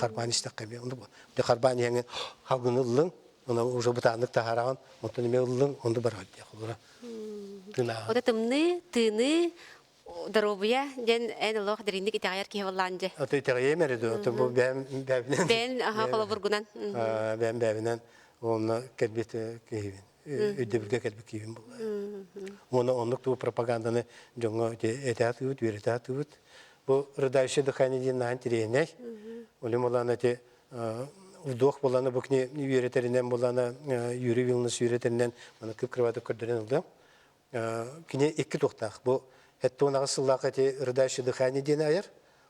Харбаан истэххэ эмиэ оннук буолар. Дьэ харбаан иһэҥҥин халгыны ыллыҥ, уонна уже бытааннык таһаараҕын, онтон эмиэ ыллыҥ, онду барар диэх олора. Тыынааҕын. Ота тымныы, тыыныы, доруобуйа диэн эн олох дириҥник итэҕэйэр киһи буоллаан дьэ. Ото итэҕэйиэм эрэ дуо, бу бэйэм бэйэбинэн. Бэйэн аха холобургунан. Бэйэм бэйэбинэн уонна кэлбит киһибин, өйдөбүлгэ кэлбит киһибин буолла. Уонна оннук туу пропаганданы дьоҥҥо этэ сатыыбыт, үөрэтэ сатыыбыт. Бу рыдающее дыхание диэн наһаа интэриэһинэй. Олем булаан эти вдох булана бу кини үөрэтэринэн булана Юрий Вилнус үөрэтэринэн маны кып-кырабатык көрдөрөн ылдым. Кини икки туохтаах. Бу 78 сыллаах эти рыдающее дыхание диэн айар.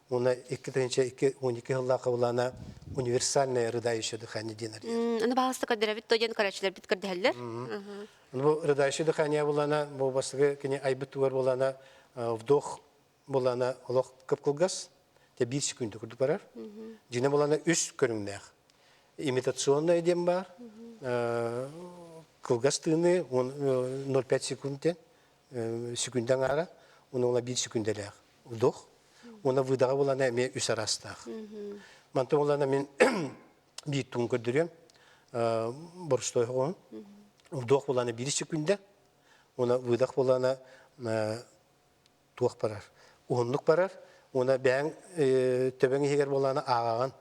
Уонна 2012 сыллаахха булана универсальное рыдающее дыхание диэн арыйар. Аны баҕаста көрдөрөбүт то диэн көрөөччүлэрбит көрдөһөллөр. Бу рыдающее дыхание булана бу бастакы кини айбыт тугар булана вдох булана олох кып-кылгас, те биир секунда курдук барар. Дьинэ булана үс көрүҥнээх. Имитационная диэн баар, кылгас тыыныы 0,5 секунд диэн, секунда аҥаара, уонна ула биир секундэлээх вдох. Уонна выдаҕа булана эмиэ үс араастаах. Мантан булана мин биир туун көрдөрүөм. Борустой оҕоһун. Вдох булана биир секунда. Уонна выдох булана туох барар. Уһуннук барар. Уонна бэйэҥ төбөҥ иһигэр булана ааҕаҕын.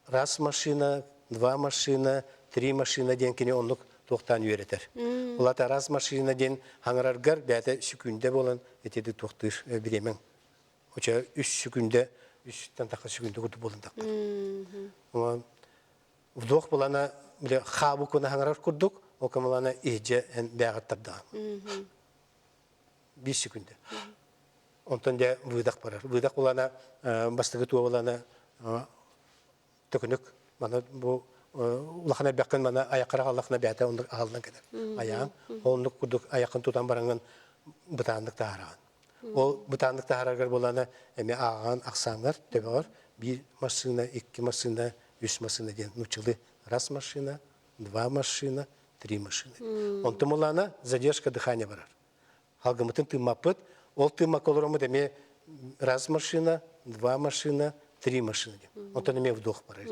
Раз машина, два машина, три машина диэн кини оннук туохтаан үөрэтэр. Улата раз машина диэн хаҥараргар бэйэтэ сүкүндэ буолан итиди туохтыыр бириэмэҥ. Оча үс сүкүндэ, үстэн таха сүкүндэ курдук буолан таххар. Вдох булана биле хабу куна хаҥарар курдук, ол камалана иһдьэ эн бэҕэр тардаҕан. Биир секунда. Онтон дьэ выдох барар. Выдох булана бастакы туо булана төкүнүк мана бу улахан элбэххин мана айаккара аллахна бээтэ оннук аһаллан кэлэр. Айаан оннук курдук айаккын тутан бараҥын бытааннык таһараҕын. Ол бытааннык таһаараргар булана эми ааҕан ахсааҥҥар төбөҕөр биир массыына, икки массыына, үс массыына диэн нуччалыы раз машина, два машина, три машины. Онтон булана задержка дыхания барар. Халгымытын тыыммаппыт. Ол тыыммакка олороммут эмиэ раз машина, два машина, три машина диэн. Онтон эмиэ вдох барар.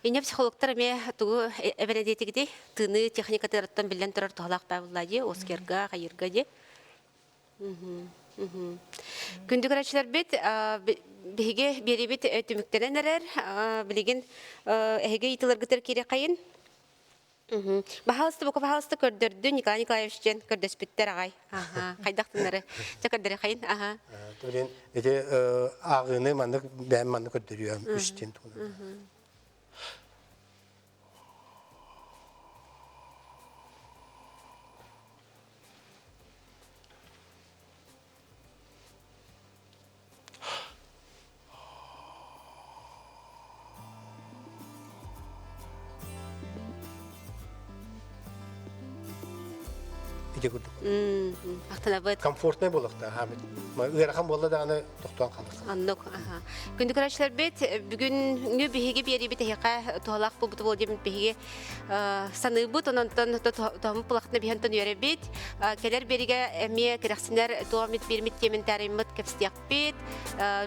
Инне психологтар эмиэ тугу эбэн диэтигити тыыныы техникатыттан биллэн турар туһалаах баабылла дии, Оскерга, хайырга дии. Күндү көрөөччүлэрбит, биһиги биэрибит түмүктэнэн эрэр. Билигин эһиги ыйытыыларгытыгар киириэххэйин. Баһаалыста бука баһаалыста көрдөрдү Николай Николаевич диэн көрдөспүттэр аҕай. Хайдах тыннары. Чэ көрдөрүөххэйин. Аха. Блин, ити ааҕыыны маннык бэйэм маннык көрдөрүөм үс диэн туһунан. Ити курдук. Ахтанабыт. Комфортнай буолуохтаах хаамыт. Ыарахан буолла даҕаны тохтоон хаалыахха. Оннук. Күндү көрөөччүлэрбит, бүгүнгү биһиги биэриибит эһиэхэ туһалаах буолбут буол диэн биһиги саныыбыт, онон тоһуммут булахтына биһэн үөрэбит. Кэлэр биэригэ эмиэ кэрэхсинэр туомит биэрмит тиэмин кэпсиэхпит,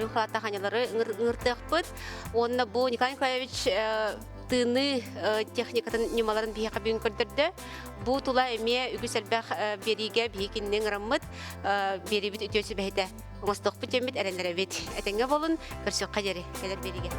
рюхалата ханялары ыҥыртыахпыт. Уонна бу Николай Николаевич тыыныы техникатын ньымаларын биһиэхэ бүгүн көрдөрдө. Бу тула эмиэ үгүс элбэх биэриигэ биһи кинини ыҥыраммыт, биэрибит үтүө сүбэһитэ. Оҥостуохпут диэммит эрэннэрэбит. Этэҥҥэ буолун, көрсүөххэ диэри кэлэр биэриигэ.